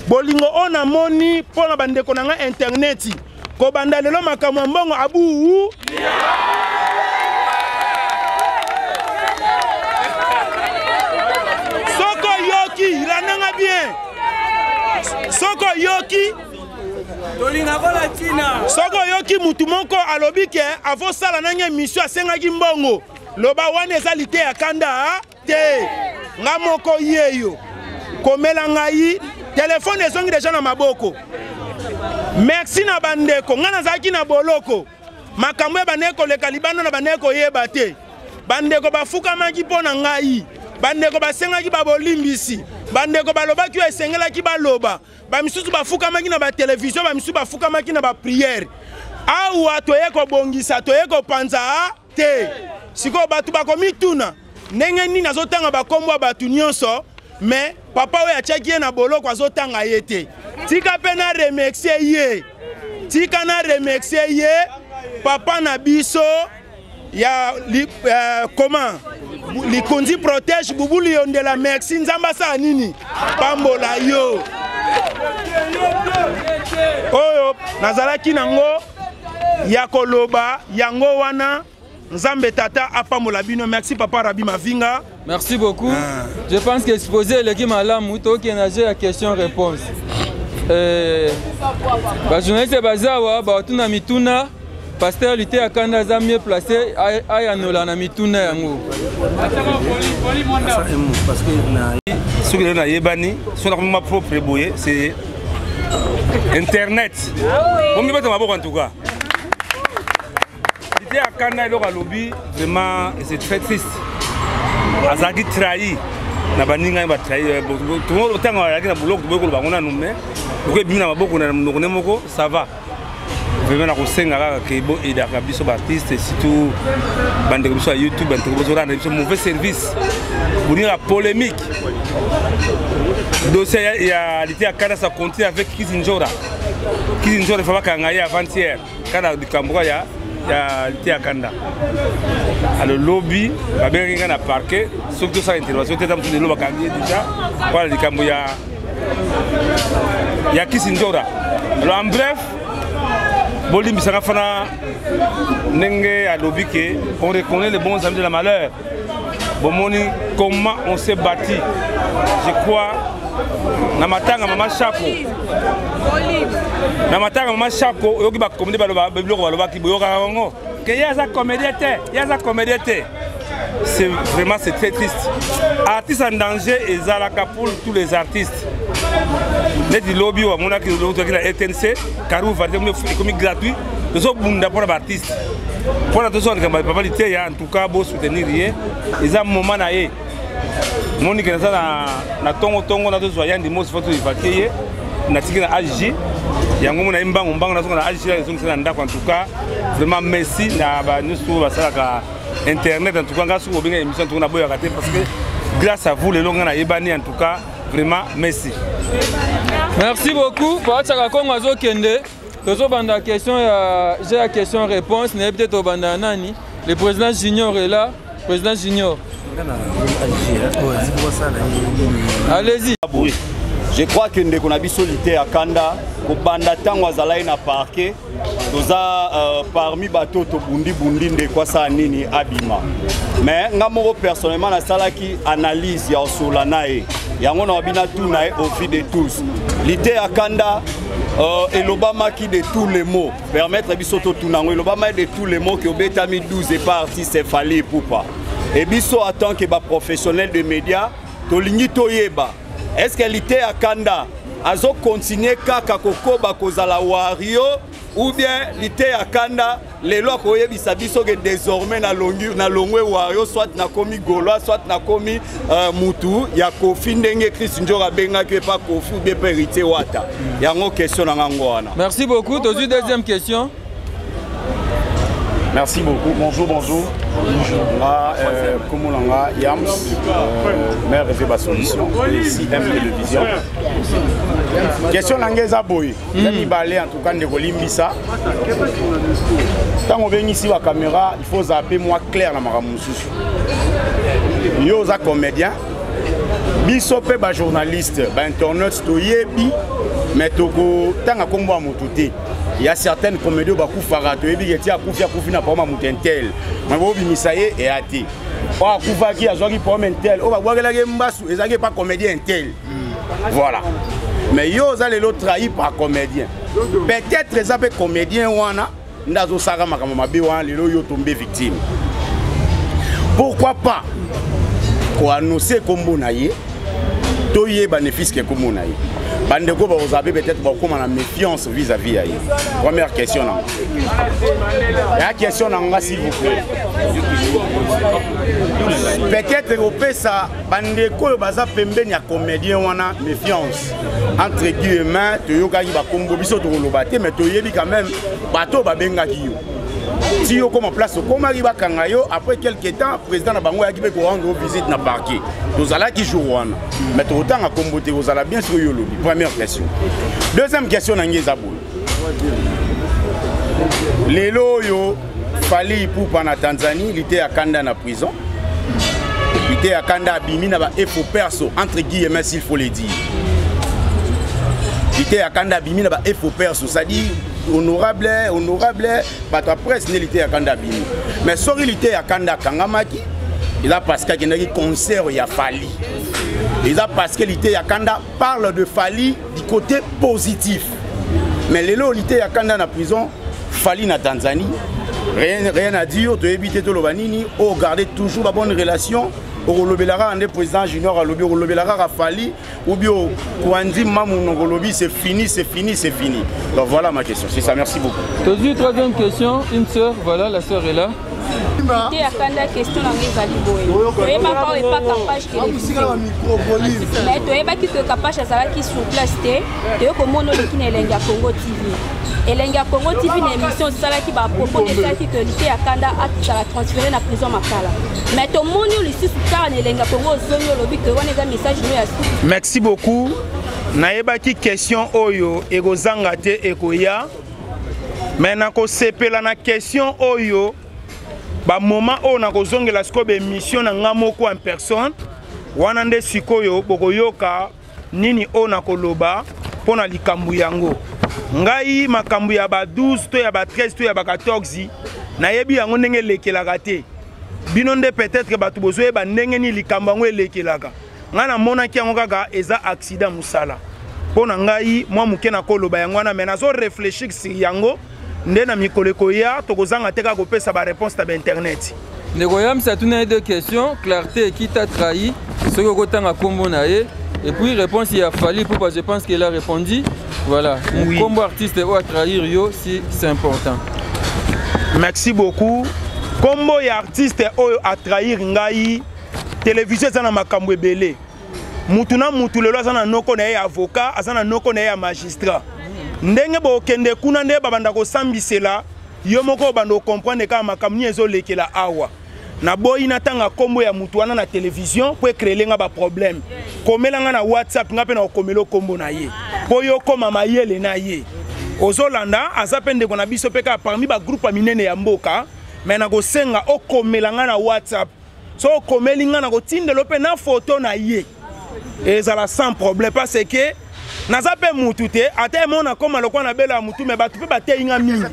Bolingo oyo namoni mpo na bandeko na ngai interneti, kobanda lelo makambo ya mbongo abuu. Soko oyoki, landanga bien. Soko oyoki, soko oyoki mutu moko alobi ke avosala nange émission asengaki mbongo, loba wana eza Liteya Kanda te. Nga moko yeyo komela ngai telefone ezongi deja na maboko. Merci na bandeko. Nga nazalaki na boloko, makambo ya bandeko koleka libanda na bandeko koyeba te. Bandeko bafukamaki mpo na ngai, bandeko basengaki babolimbisi, bandeko balobaki oyo esengelaki baloba, bamisusu bafukamaki na batelevizio, bamisusu bafukamaki na bapriere. Awa toye kobongisa, toye kopanza te. Sikoyo bato bakomituna ndenge nini azotanga bakombo ya bato nyonso, mais papa oyo atiaki ye na boloko azotanga ye te. Tika mpe na remercier ye, tika na remercier ye papa na biso ya li, comment Likonzi protège Bubu Liyondela. Merci, Nzambe asala nini, pambola yo. Oyo nazalaki nango ya koloba yango wana. Nzambe tata apambola bino. Merci papa Rabi Mavinga. Merci beaucoup. Ah. Je pense que exposé eleki malamu, tokende na jeu ya question réponse. Ba journaliste bazawa batuna mituna. Pasteur Liteya Kanda aza mieux placé ayanola na mituna yango. Soki lelo nayebani soki nakomi ma propre boye c'est internet bomibeta maboko en tout cas. Liteya Kanda eloko alobi vraiment c'est très triste, azalaki trahi na baninga ye batrahi ntango azalaki na boloko, toboyi koloba yango nanu, mais loko ebimi na maboko na monoko nde moko, ça va. Vraiment nakosenga kaka ke boaidaka biso baartiste, surtout bandeko biso ya YouTube, bandeko bozolanda biso mauvais service, bolingaka polémique. Dossier ya Liteya Kanda, ça continue avec Kisi Njora. Kisi Njora efa bakanga ye avant-hier kaka likambo kaka ya Liteya Kanda. Alors lobi babengaki ngai na parquet soki tosala intervention te, ta mosusu lelo bakangi ye déjà mpona likambo ya Kisi Njora. Alors en bref, bolimbisaka fana ndenge alobi ke on reconnaît les bons amis de la malheur. Bomoni comment on s'est bâti. Je crois na matanga mama Shako, na matanga mama Shako, oyoki bacomédie baloba biloko balobaki, boyokaka yango ke ye aza comédien te, ye aza comédien te. C'est vraiment, c'est très triste. Artiste en danger ezalaka pour tous les artistes. Neti lobi oyo amonaki tozalaki na RTNC karuva ekomi gratuit, tozobunda mpona baartiste, mpona tozwa likambo ya papa Liteya. En tout cas bosoutenir ye, eza moment na ye. Monike naza na ntongo ntongo nazozwa yandi mosi fo toévacue ye, natiki na AG yango mona ye mbango mbango nazonga na AG, ezongisa na ndako. En tout cas vraiment merci na banyonso oyo basalaka internet. En tout cas nga soki obenga émission, en tout cas naboyaka te, parce que grâce à vous lelo nga nayebani. En tout cas vraiment merci. Merci beaucoup. Paatiaka Kongo azokende, tozobanda question ya jeu ya question réponse. Nayebi te tobanda nani. Le président Junior est là. Président Junior, allez-y. Oui. Je crois que ndeko na biso Liteya Kanda, kobanda ntango azalaki na parquet, toza parmi bato tobundi-bundi ndeko asala nini abima. Mais nga moko personnellement nasalaki analyse ya osola na ye yango na babina tuna ye au vu de tous. Liteya Kanda, elobamaki de tous les mots, permettre biso totuna yango, elobamaki de tous les mots ke obetami 12 epa artiste Fally Ipupa. E biso en tant que baprofessionnel de média tolingi toyeba, est ce que Liteya Kanda azokontinue kaka kokoba kozala wario, ou bien Liteya Kanda lelo akoyebisa biso ke désormais nalongwe wario, soit nakomi gaulois, soit nakomi mutu ya Kofi, ndenge Chris Njor abengaki epa Kofi ou bien mpe Héritier Wata? Yango question na ngango wana. Merci beaucoup. Tozwi deuxième question. Merci beaucoup. Bonjour, bonjour. Bonjour. Nga, kombo na nga Yams, maire Rêvé ba solution, ici M Télévision. Question na nga eza boye. Eza mibale en tout cas ndeko limbisa. Ntango obengisi ba caméra, il faut ozala mpe mwa clair na makambo mosusu. Yo oza comédien, biso mpe bajournaliste, bainternaute toyebi, mais tokotanga nkombo ya motu te. Il y a certaines comédies oyo bakufaka, toyebi ke ti akufi, akufi na problème ya moto intel, mais bobimisa ye eya te oyo akufaki azwaki problème intel, oyo babwakelaki ye mbasu ezalaki epa comédien intel. Voilà. Mais yo oza lelo trahi par comédien, peut-être eza mpe comédien wana nde azosalaka makambo mabe wana, lelo yo tombe victime. Pourquoi pas koannonce nkombo na ye, toyeba ne fût-ce que nkombo na ye, bandeko bakozala mpe peut-être bakokóma na méfiance vis-à-vis ya ye. Première question na nga ya question na nga, s'il vous plaît, peut-être kopesa bandeko oyo baza pembeni ya comédien wana méfiance entre guillemets. Toyokaki bakombo, biso tokoloba te, mais toyebi quand même bato oyo babengaki yo ti yo koma place okomaki, bakanga yo. Après quelque temps, président na bango ayaki mpe korendre yo visite na parquet, tozalaki jour wana, mais tokotanga kombo te, kozala bien soki yo olobi. Première question. Deuxième question na ngai eza boye: lelo oyo Fally Ipupa na Tanzanie, Liteya Kanda na prison. Liteya Kanda abimi na ba efo perso, entre guillemets, s'il faut le dire. Liteya Kanda abimi na ba efo perso, c'est-à-dire honorable, honorable bato ya presse nde Liteya Kanda abimi. Mais soki Liteya Kanda akangamaki, eza parce que akendaki concert ya Fally, eza parce que Liteya Kanda parle de Fally du côté positif. Mais lelo Liteya Kanda na prison. Fally na Tanzanie rien, rien à dire toyebi te toloba nini ogarde toujours ba bonne relation okolobela kaka nde président junior alobi okolobela kaka Fally ou bien okwandi mamu olobi c'est fini c'est fini c'est fini. Donc voilà ma question, c'est ça, merci beaucoup. Tozwi troisième question, une sœur, voilà, la sœur est là. Te akanda question na ngai ezali boye, toyebaka oyo epa Kapage Télévision, mais toyebaki ke Kapage azalaki sur place te. Toye komona oleki na Elengi ya Congo TV, Elengi ya Congo TV, na émission osalaki bapropos esalaki ke Lite ya Kanda azala transféré na prison Makala, mais tomoni yo lisusu kaka na Elengi ya Congo, ozongi, olobi ke wana eza message no ya suki. Merci beaucoup. Nayebaki question oyo ekozanga te ekoya, me nakosepela na question oyo. Bamoment oyo nakozongela sikoyo baémission na nga moko en personne wana nde sikoyo bokoyoka nini oyo nakoloba mpo na likambo yango. Ngai makambo ya ba 12 to ya ba 13 to ya ba 14, nayebi yango ndenge elekelaka te. Bino nde peut-être bato bozoyeba ndenge nini likambo yango elekelaka. Ngai namonaki yango kaka eza accident mosala. Mpo na ngai mwa moke nakoloba yango wana, mais nazo réfléchir sur yango nde na mikolo ekoya tokozanga te kaka kopesa baréponse na bainternet. Ndeko Yamsi atuna ye deux questions: clarté, qui t'a trahi, soki okotanga nkombo na ye, et puis réponse ya Fally Ipupa. Je pense qu'il a répondu, voilà. Oui. Nkombo artiste oyo atrahir yo, si c'est important. Merci beaucoup. Nkombo ya artiste oyo atrahir ngai, télévision eza na makambo ebele. Mutu na mutu lelo aza na noko na ye ya avocat, aza na noko na ye ya magistrat. Ndenge bokende kuna nde babanda kosambisela yo moko, obanda okomprendre kaka makambo nini ezolekela awa. Naboyi natanga nkombo ya mutu wana na télévision mpo ecréele nga baproblème. Komela nga na WhatsApp, nga mpe na kokomela nkombo na ye mpo yo okóma mayele na ye. Ozolanda, aza mpe ndeko na biso mpe kaka parmi bagroupe ya minene ya mboka, me nakosenga okomela nga na WhatsApp. So okomeli nga, na kotindela mpe na foto na ye, ezala sans problème, parce que naza mpe mutu te. Ata emona koma lokola nabela ya mutu, me bato mpe bateyi nga mingi,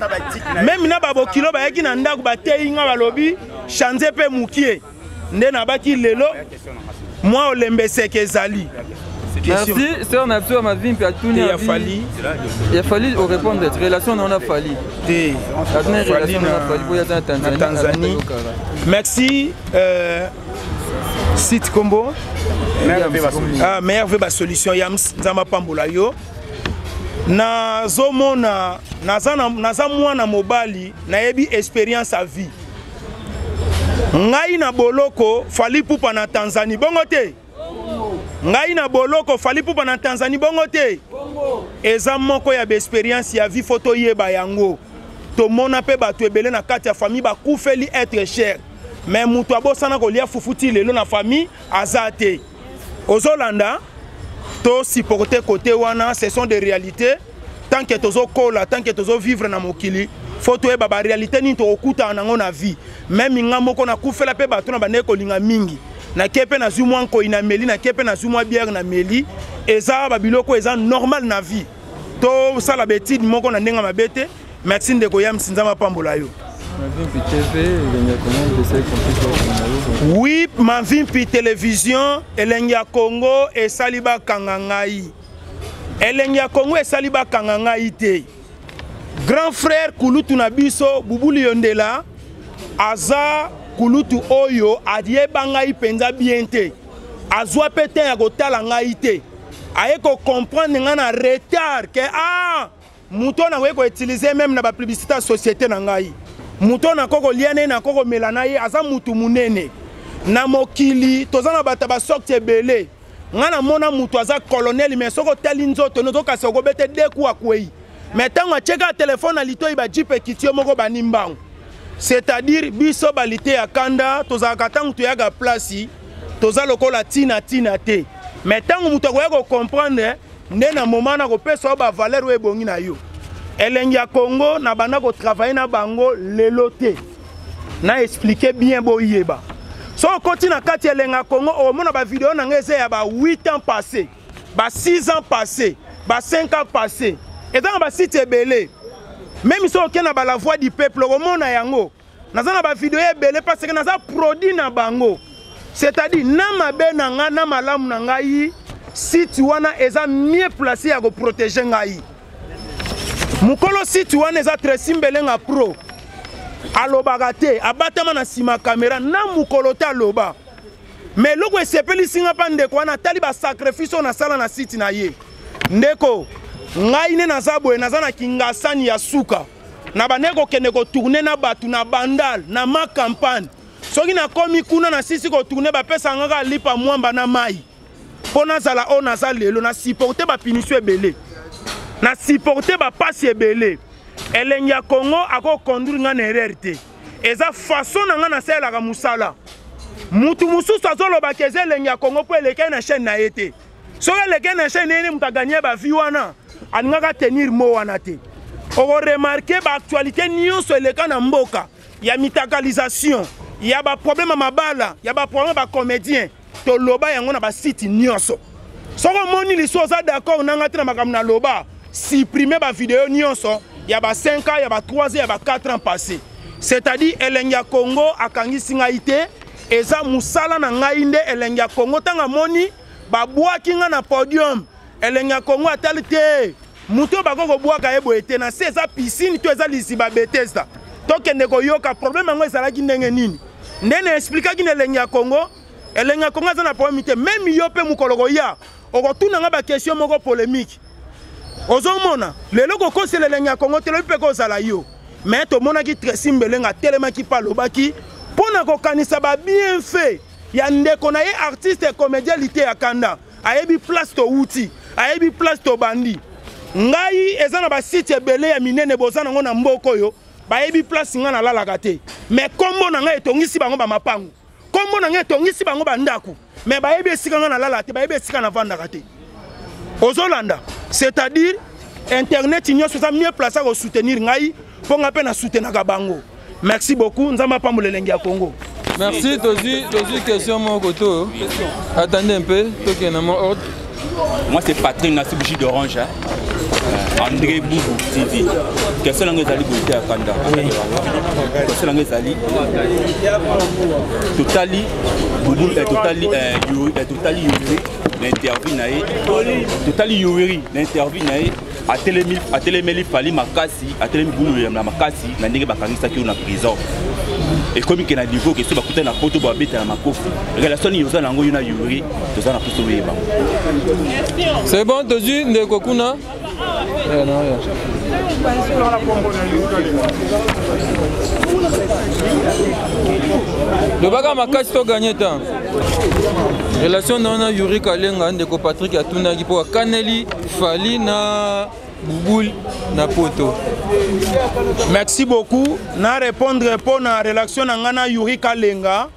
meme na babokilo bayaki na ndako bateyi nga, balobi change mpe mokie nde nabaki lelo mwa olembeseke ezali. Merci, sœur na biso ya Mavimpi atuni ya Fally. Ya Fally, orépondre relation na ona Fally. Te. Atuni relation na Fally po yaza na Tanzanie. Tanzanie. Merci. Site kombo ah, meilleur ve basolution yams, Nzambe apambola yo. Nazomona naza, naza mwana mobali, nayebi expérience ya vie. Ngai na boloko, Fally Ipupa na Tanzanie, bongo te? Ngai na boloko, Fally Ipupa na Tanzanie, bongo te? Eza moko ya baexpérience ya vie, fo toyeba yango. Tomona mpe bato ebele na kati ya famille bakufeli être cher, mais moto abosana kolia fufu ti lelo na famille aza te. Ozolanda, tosupporte côté wana, ce sont des réalités. Tant que tozokola, tant que tozovivre na mokili, fo toyeba baréalité nini tokokutana nango na vie. Meme nga moko nakufela mpe bato na bandeki kolinga mingi, nake mpe nazwi mwa nkoi na meli, nake mpe nazwi mwa bière na meli. Eza babiloko eza normal na vie, tosala baétude moko na ndenge mabe te. Merci ndeko Yamsi, Nzambe apambola yo. Oui, Mavimpi Télévision, Elengi ya Congo esali bakanga ngai. Elengi ya Congo esali bakanga ngai te. Grand frère kulutu na biso Bubuli Yondela aza kulutu oyo ayeba ngai mpenza bien te, azwa mpe te ya kotala ngai te, aye kocomprendre ngai na retard ke ah, moto oyo nakoki koutilize meme na bapublicité ya société na ngai, moto oyo nakoki kolia na ye, nakoki komela na ye, aza motu monene na mokili. Toza na bato ya basorte ebele. Ngai namona moto aza colonel, mais soki otali nzoto nozokasa okobete deku akwei, mais ntango atieka telefone na litoi, bajipe ekiti yo moko bani mbangu. C'est-à-dire biso balite ya kanda tozalaka, ntango toyaka place toza lokola ntina ntina te, mais ntango moto akoya kocomprendre nde na moment na kopesa yo bavaleur oyo ebongi na yo. Elengi ya Congo, na banda kotravaille na bango lelo te, na explike bien boyeba. So okoti na kati ya Elengi ya Congo, okomona bavideo na ngai eza ya ba 8 ans passé, ba 6 ans passé, ba 5 ans passé, eza na basite ebele. Meme so okei na ba La Voix du Peuple, okomona yango. Naza na bavideo ebele parce que naza produit na bango, c'est-à-dire na mabe na ngai na malamu na ngai, site wana eza mieux placé ya koprotege ngai. Mokolo site wana eza Tracy Mbelenga Pro. Alobaka te, abatama na nsima kamera na mokolo te aloba. Mais eloko esepelisi nga mpa ndeko wana atali ba sacrifice oyo nasala na site na ye. Ndeko, ngai nde naza boye, naza na kingasani ya suka. Na bandaki kokende kotourne na bato na Bandal, na ma campagne. Soki nakomi kuna nasisi kotourne, bapesaka nga kaka lipa mwamba na mai. Mpo nazala oyo naza lelo, na supporte ba punition ebele, na supporte ba pasi ebele. Elengi ya Congo ako conduire nga na erreur te. Eza façon na nga nasalelaka mosala. Mutu mosusu azoloba ke eza elengi ya Congo mpo elekaki na chaîne na ye te. Soki elekaki na chaîne na ye nde moto aganye ba vie wana, alingaka tenir mot wana te. Okoremarke ba actualité nyonso eleka na mboka ya mitakalisation, ya ba problème ya mabala, ya ba problème ya ba comédien. Toloba yango na ba site nyonso. Soki omoni liso oza d'accord na nga te na makambo naloba, supprimer ba video nyonso ya ba 5 ans, ya ba 3 ans, ya ba 4 ans passé. C'est-à-dire elengi ya Congo akangisi ngai te, eza musala na ngai nde elengi ya Congo. Ntango amoni babwaki nga na podium, elengi ya Congo atali te moto oyo bakoki kobwaka ye boye te, na se eza piscine to eza liziba Bethesda. Tokende koyoka problème yango ezalaki ndenge nini. Nde na explikaki na elengi ya Congo, elengi ya Congo aza na problème te. Même yo mpe mokolo koya okotuna nga ba question moko polémique. Ozomona lelo kokosela elengi ya Congo te, lobi mpe kozala yo. Mais tomonaki Tracy Mbelenga atelemaki mpe alobaki mpo na kokanisa ba bienfait ya ndeko na ye artiste et comédien Liteya Kanda. Ayebi place towuti, ayebi place tobandi. Ngai eza na ba site ebele ya minene boza nango na mboka oyo, bayebi place ngai nalalaka te. Mais kombo na ngai etongisi bango ba mapangu, kombo na ngai etongisi bango ba ndaku, mais bayebi esika ngai nalalaka te, bayebi esika navandaka te. Ozolanda, c'est-à-dire internet nyonso eza mieux placé ko soutenir ngai mpo ngai mpe na soutenaka bango. Merci beaucoup, Nzambe apambola elengi ya Congo. Merci, tozwi tozwi question moko to. Attendez un peu, tokende na mwa ordre. Moi c'est Patrick Nassi Bougie d'Orange, hein. André Boubou TV. Question langue ezali boye te ya kanda. Question langue ezali totali Boubou eh, totali eh, Yuri eh, totali Yuri na interview na ye. Totali Yuri na interview na ye atelemi atelemeli Fally makasi, atelemi Boubou na makasi na ndenge bakangisaki yo na prison. Ekomi ke na niveau ke so bakutani na poto babeta na makofi. Relation nini oza na yango yo na Yuri? Toza na poso oyeba. C'est bon, tozwi ndeko kuna. Eh, na oyo. Lobaka makasi to gagner temps. Relation na wana Yuri Kalenga ndeko Patrick atunaki mpo akaneli Fally na Bouboul na poto. Merci beaucoup. Na répondre mpo na relation na ngai na Yuri Kalenga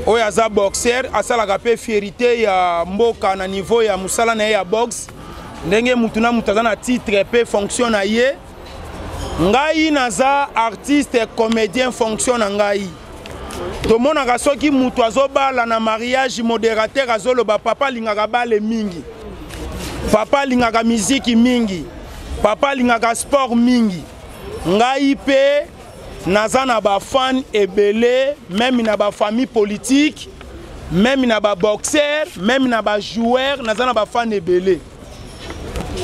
oyo aza boxer, asalaka mpe fierité ya mboka na niveau ya mosala na ye ya boxe, ndenge mutu na mutu aza na titre mpe fonction na ye. Ngai naza artiste comédien, fonction na ngai. Tomonaka soki mutu azobala na mariage, modérateur azoloba papa alingaka bale mingi, papa alingaka miziki mingi, papa alingaka sport mingi. Ngai mpe naza na ba fan ebele, même na ba famille politique, même na ba boxeur, même na ba joueur, naza na ba fan ebele.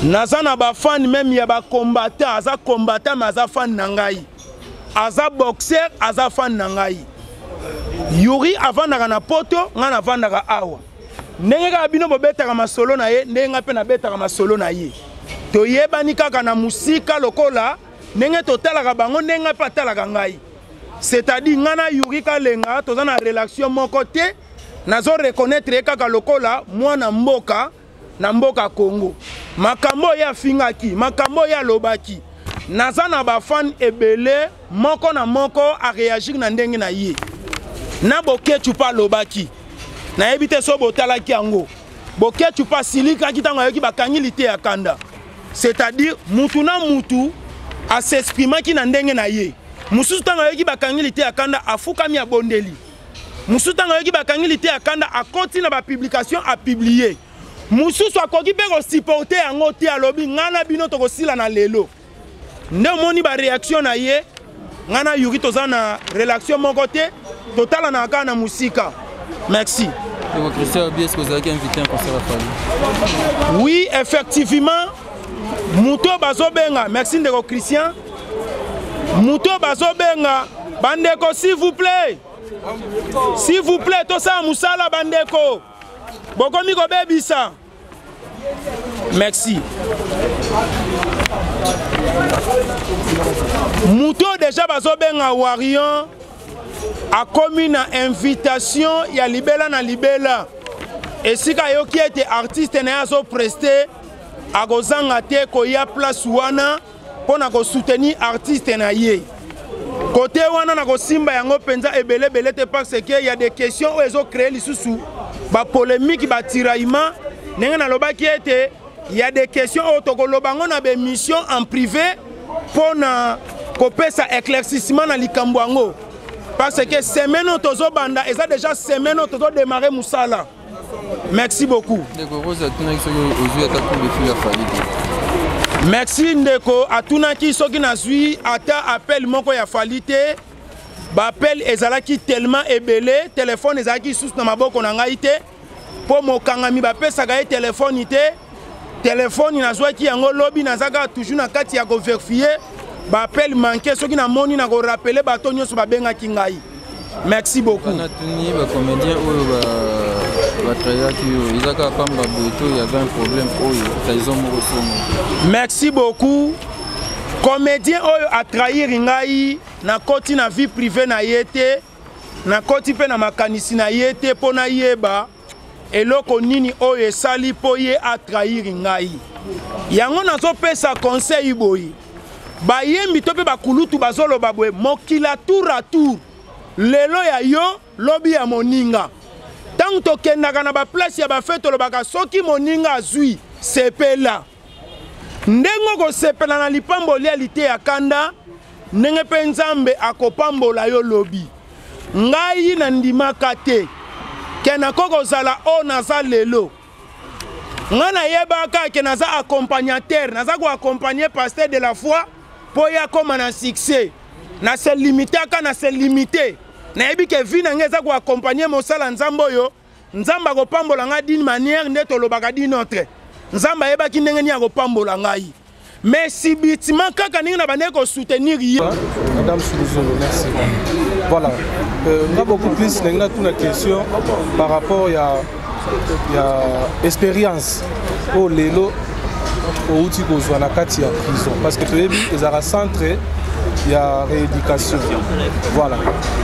Naza na ba fan même ya ba combattant, aza combattant mais aza fan na ngai. Aza boxeur, aza fan na ngai. Yuri avandaka na poto, ngai navandaka awa. Ndenge kaka bino bobetaka masolo na ye, ndenge ngai mpe nabetaka masolo na ye. Toyebani kaka na musika lokola ndenge totalaka bango, ndenge ngai mpe atalaka ngai. C'est-à-dire ngai na Yuri Kalenga toza na relation moko te, nazo reconnaître ye kaka lokola mwana mboka na mboka Congo. Makambo oyo afingaki, makambo oyo alobaki, naza na ba fan ebele, moko na moko a réagir na ndenge na ye. Na Boketshu pa alobaki, nayebi te so botalaki yango. Boketshu pa asilikaki ntango ayoki bakangi Liteya Kanda. C'est-à-dire mutu na mutu a s'exprimaki na ndenge na ye. Mosusu ntango ayoki bakangi Liteya Kanda afukami abondeli. Mosusu ntango ayoki bakangi Liteya Kanda akoti na ba publication a publier. Mosusu akoki mpe kosupporter yango te, alobi ngai na bino tokosila na lelo. Nde omoni ba réaction na ye. Ngai na Yuri toza na relation moko te, totalanaka kaka na mosika. Merci. Ndeko Christian Obi, est-ce que vous avez invité un concert à Fally? Oui, effectivement. Moto oyo bazobenga, merci ndeko Christian, moto oyo bazobenga, bandeko s'il vous plaît, s'il vous plaît, tosala mosala bandeko, bokomi kobebisa. Merci. Moto oyo deja bazobenga Warion akomi na invitation ya libela na libela, esika ayoki ete artiste na ye azopreste, akozanga te koya place wana mpo na kosoutenir artiste na ye. Kote wana nakosimba yango mpenza ebelebele te, parce que ya des questions oyo ezocree lisusu bapolémique, batiraillement. Ndenge nalobaki ete ya des questions oyo tokoloba yango na baémission en privé mpo na kopesa éclaircissement na likambo yango, parce que semaine oyo tozobanda eza déjà semaine oyo tozodémarre mosala. Merci beaucoup. Ndeko Rose atunaki soki ozwi ata coup de fil ya Fally te. Merci ndeko atunaki soki nazwi ata appel moko ya Fally te. Ba appel ezalaki tellement ebele, téléphone ezalaki lisusu na maboko na ngai te, mpo mokangami bapesaka ye telefone te. Telefone nazwaki yango lobi, naza kaka toujours na kati ya koverifie baappel manqué. Soki namoni nakorapele bato nyonso babengaki ngai. Merci beaucoup. Natuni bacomédien oyo batrayaki yo, eza kaka pamba boye to y avait un problème oyo trahison moko somo? Merci beaucoup. Comédien oyo atrahir ngai, nakoti na vie privée na ye te, nakoti mpe na makanisi na ye te mpo nayeba eloko nini oyo esali mpo ye atrahir ngai. Yango nazopesa conseil boye, bayembi to mpe bakulutu bazoloba boye, mokila tour à tour, lelo ya yo lobi ya moninga. Ntango tokendaka na baplace ya bafe, tolobaka soki moninga azwi sepela, ndenge okosepela na lipamboli ya liteya kanda, ndenge mpe Nzambe akopambola yo lobi. Ngai nandimaka te ke nakoki kozala oyo naza lelo. Ngai nayebaka ke naza accompagnateur, naza koaccompagne pasteur de la foi mpo ye akóma na succès. Na se limitaka, na se limite. Nayebi ke vie na ngai eza koaccompagne mosala Nzambe oyo. Nzambe akopambola ngai d'une manière nde tolobaka d'une autre. Nzambe ayebaki ndenge nini akopambola ngai. Mais subitement kaka ndenge na bandeki kosoutenir ye. Madame Suluzolo, merci. Voilà. Nga beaucoup plus ndenge natuna question par rapport ya expérience oyo lelo outi kozwa na kati ya prison, parce que toyebi ezalaka centre ya rééducation. Voilà,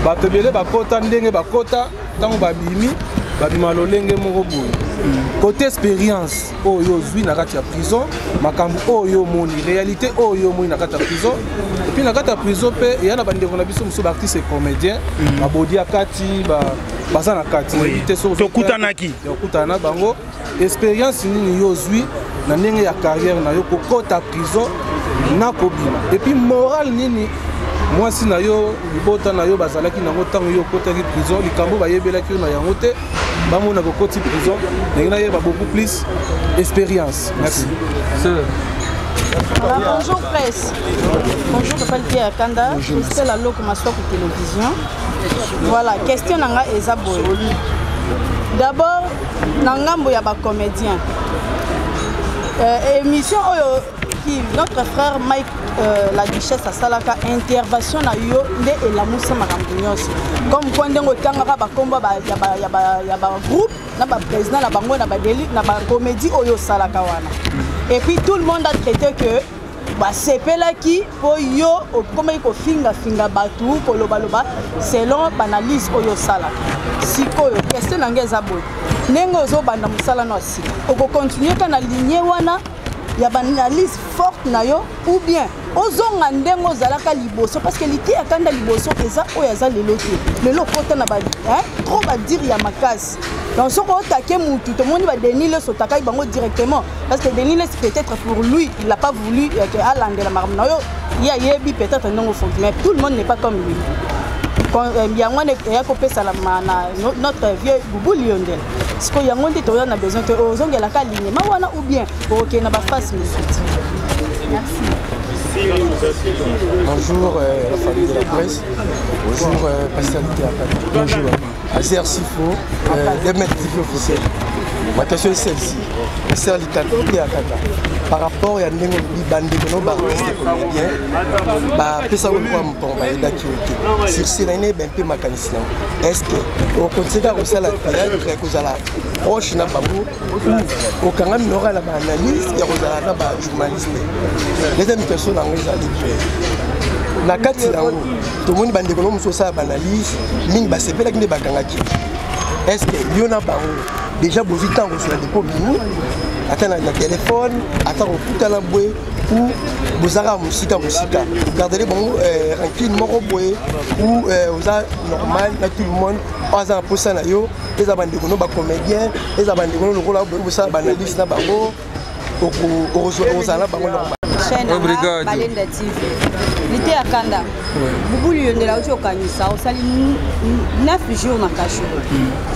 bato ebele bakota ndenge bakota, ntango babimi babima lolenge moko boye. Côté expérience oyo ozwi na kati ya prison, makambo oyo omoni, réalité oyo omoni na kati ya prison, et puis na kati ya prison mpe eya na bandeko na biso mosusu baartiste et comédien, babodi ya kati, baza na kati te, tokutanaki okutana na bango, expérience nini yo ozwi na ndenge ya carrière na yo kokota prison na kobima, et puis morale nini mwasi na yo, libota na yo bazalaki nango ntango yo okotaki prison, likambo bayebelaki yo na yango te, bamona kokoti prison? Ndenge nayeba beaucoup plus expérience. Merci. Voilà, bonjour presse. Bonjour Papa Pierre Kanda, Christelle Aloko Maswaku Télévision. Voilà, question nanga eza boye. D'abord, na ngambo ya ba comédien. Émission oyo qui notre frère Mike la duchesse asalaka intervention na yo nde elamusa makambo nyonso, comme quoi ndenge otangaka bakombo ya bagroupe na baprésident na bango na badeli na bacomédie oyo osalaka wana, et puis tout le monde a traité que basepelaki mpo yo okomaki kofingafinga bato, kolobaloba selon baanalyse oyo osalaka. Sikoyo question na ngai eza boye: ndenge ozobanda mosala no ya sika, okocontinue kaka na ligne wana ya baanalyse forte na yo, ou bien ozonga ndenge ozalaka liboso? Parce que liteya kanda liboso eza oyo aza lelo te. Lelo okota na ba, hein, trop badire ya makasi. Donc soki otake mutu, tomoni badenis Les, otakaki bango directement, parce que Denis Les, peut-être pour lui, il n'a pas voulu que alandela makambo na yo. Ye ayebi peut-être ndenge ofongi, mais tout le monde n'est pas comme lui. Yango wana eya kopesa na notre vieux Bubu Liondela. Sikoyo yango nde toza na besoin te, ozongelaka lignema wana ou bien okokende na baface mosusu? Merci. Bonjour la famille de la presse. Bonjour, Pasteur Théâtre. Bonjour. Azer Sifo, Demet TV officiel. Ma question est celle-ci. Sœur Likate Akata, par rapport ya ndenge olobi bandeko no baartiste comédien bapesaka lokola mopango bayebaki yo te sur ce naye nayeba mpe makanisi nango est ce que okontinue kaka kosala théâtre kozala proche na bango ou okangami noka na baanalyse ya kozala na bajournaliste? Deuxième question nango ezali mpe na kati yango, tomoni bandeko no mosusu osala baanalyse mingi basepelaki nde bakangaki. Est ce que yo na bango déjà bozwi ntango kozwa depo bimi ata na telefone, ata kokutana boye, ou bozalaka mosika mosika, gardele bango rancune moko boye, ou oza normal na tout le monde oyo aza na mposa na yo, eza bandeko no bacomédien, eza bandeko no lokola boye bosala baanalyse na bango, okozala na bango normal? Chaîne Obrigado. Balenda TV. Lite ya kanda. Bubulu yondela uti okanisa osali 9 jours na kasho.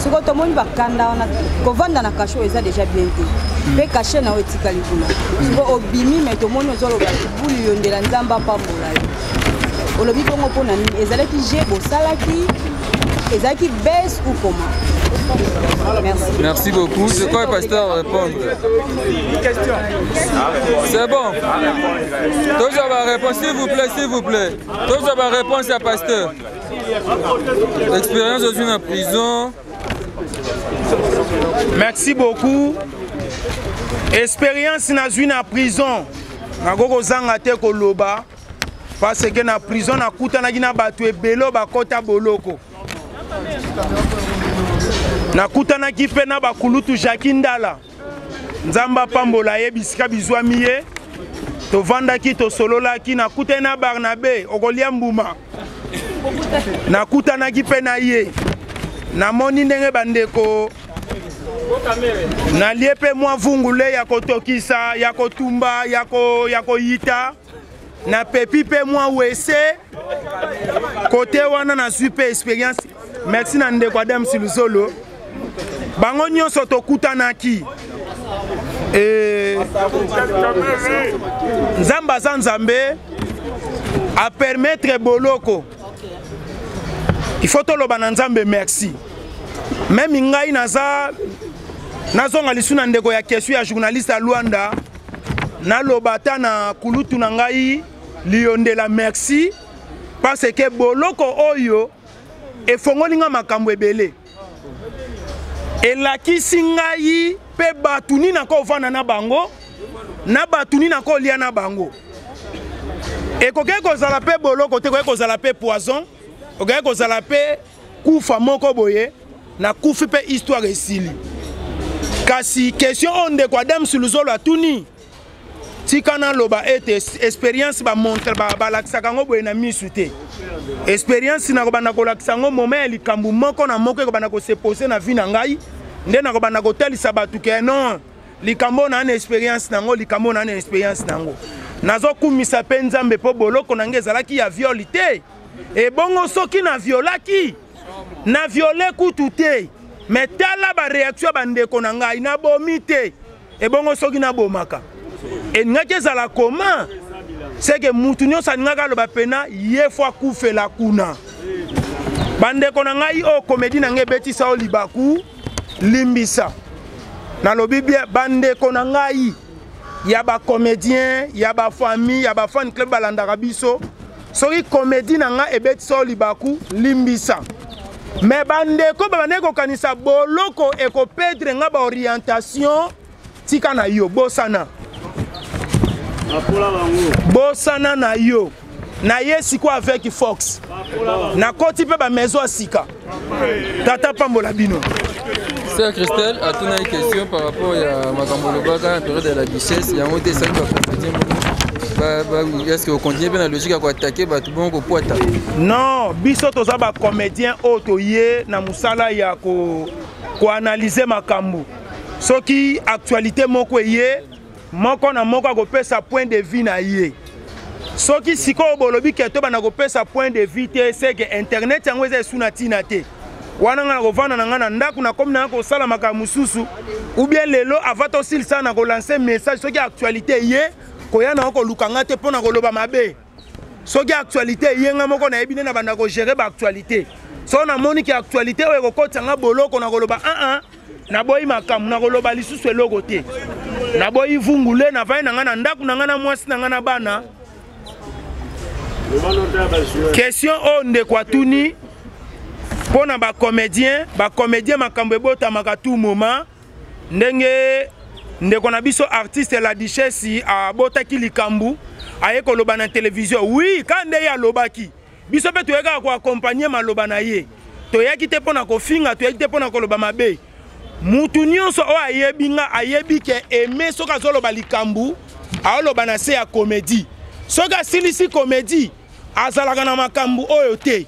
Sikoyo tomoni bakanda wana kovanda na kasho eza déjà bien te. Mpe kashe na yo etikali kuna. Sikoyo obimi me tomoni ozoloba bubulu yondela Nzambe apambola yo. Olobi bongo mpo na nini? Ezalaki je bosalaki ezalaki baisse ou comment? Merci. Merci beaucoup. Je crois que pasteur répondre. C'est bon. Tous la réponse, s'il vous plaît, s'il vous plaît. Tous la réponse à pasteur. Expérience dans une prison. Merci beaucoup. Expérience nazwi na prison, nakoki kozanga te koloba parce que na prison nakutanaki na bato ebele oyo bakɔta boloko. Nakutanaki mpe na bakulutu Jacki Ndala, Nzambe apambola ye bisika bizwami ye. Tovandaki, tosololaki. Nakutani na Barnabe okolia mbuma, nakutanaki mpe na ye. Namoni ndenge bandeko nalie mpe mwa vungule ya kotokisa, ya kotumba, ya koyita, napepi mpe mwa wese kote wana, nazwi mpe experience. Merci na ndeko Adam Siluzolo, bango nyonso tokutanaki. Nzambe aza Nzambe, apermettre boloko, il faut toloba na Nzambe merci. Même ngai naza nazonga lisu na ndeko ya question ya journaliste ya Luanda, naloba ata na kulutu na ngai Liyondela merci, parce que boloko oyo efongoli nga makambo ebele, elakisi ngai mpe bato nini nakovanda na bango, na bato nini nakolia na bango. Ekoki kozala mpe boloko te, ekoki kozala mpe poison, ekoki kozala mpe kufa moko boye, nakufi mpe histoire esili. Kasi question oyo ndeko Adam Suluzolo atuni, tika naloba ete experience bamontre balakisaka yango boye na misu te. Experience nakobanda kolakisa yango moma ya likambo moko na moko ekobanda kosepose na vie na ngai, nde nakobanda kotalisa bato ke non, likambo na na experience nango, likambo na na experience nango. Nazokumisa mpe Nzambe mpo boloko na ngai ezalaki ya viole te. Ebongo soki na violaki, na viole kutu te, me tala bareaction ya bandeko na ngai, nabomi te. Ebongo soki nabomaka, elingaki ezala koma seke mutu nyonso alingaki aloba pena ye fo akufela kuna. Bandeko na ngai oyo komedi na ngai ebetisa oyo libaku, limbisa, nalobi bien. Bandeko na ngai ya bacomédien, ya bafamille, ya bafan club balandaka biso, soki komedi na ngai ebetisa oyo libaku, limbisa. Me bandeko babandaki kokanisa boloko ekopedre nga baorientation, tika na yo, bosana, bosana na yo. Naye sikoyo avec Fox, nakoti mpe bamaison ya sika. Tata pambola bino. Sœur Christelle atunaki question par rapport ya makambo olobaka na période ya la duchesse, yango te esali bacomédien bongo. Est ce que ocontinue mpe na logique ya koatake bato bongo kopwata? Non, biso toza bacomédien oyo toye na mosala ya koanalyse makambo. Soki actualité moko eye, moko na moko akopesa point de vue na ye. Soki sikoyo bolobi ke tobanda kopesa point de vue te, seke internet yango eza esu na ntina te. Wana ngai nakovanda na ngai na ndako, nakomi na ngai kosala makambo mosusu, ou bien lelo avant tosilisa na kolanse message. Soki actualité ye koya na yo, koluka ngai te mpo na koloba mabe. Soki actualité ye, ngai moko nayebi nde na banda kogere baactualité. So namoni ke actualité oyo ekokotisa nga boloko, na koloba aa. Naboyi makambo, nakoloba lisusu eloko te. Naboyi vungule, navandi na ngai na ndako na ngai na mwasi na ngai na bana. Question oyo ndeko atuni mpo na bacomédien, bacomédien makambo ebotamaka tout moment. Ndenge ndeko na biso artiste la duchesse abotaki likambo, aye koloba na télévision. Oui, ka nde ye alobaki, biso mpe toyaki kaka koakompagne maloba na ye. Toyaki te mpo na kofinga, toyaki te mpo na koloba mabe. Mutu nyonso oyo ayebi nga ayebi ke aime soki azoloba likambo aoloba na se ya comédie. Soki asilisi comédie azalaka na makambo oyo te.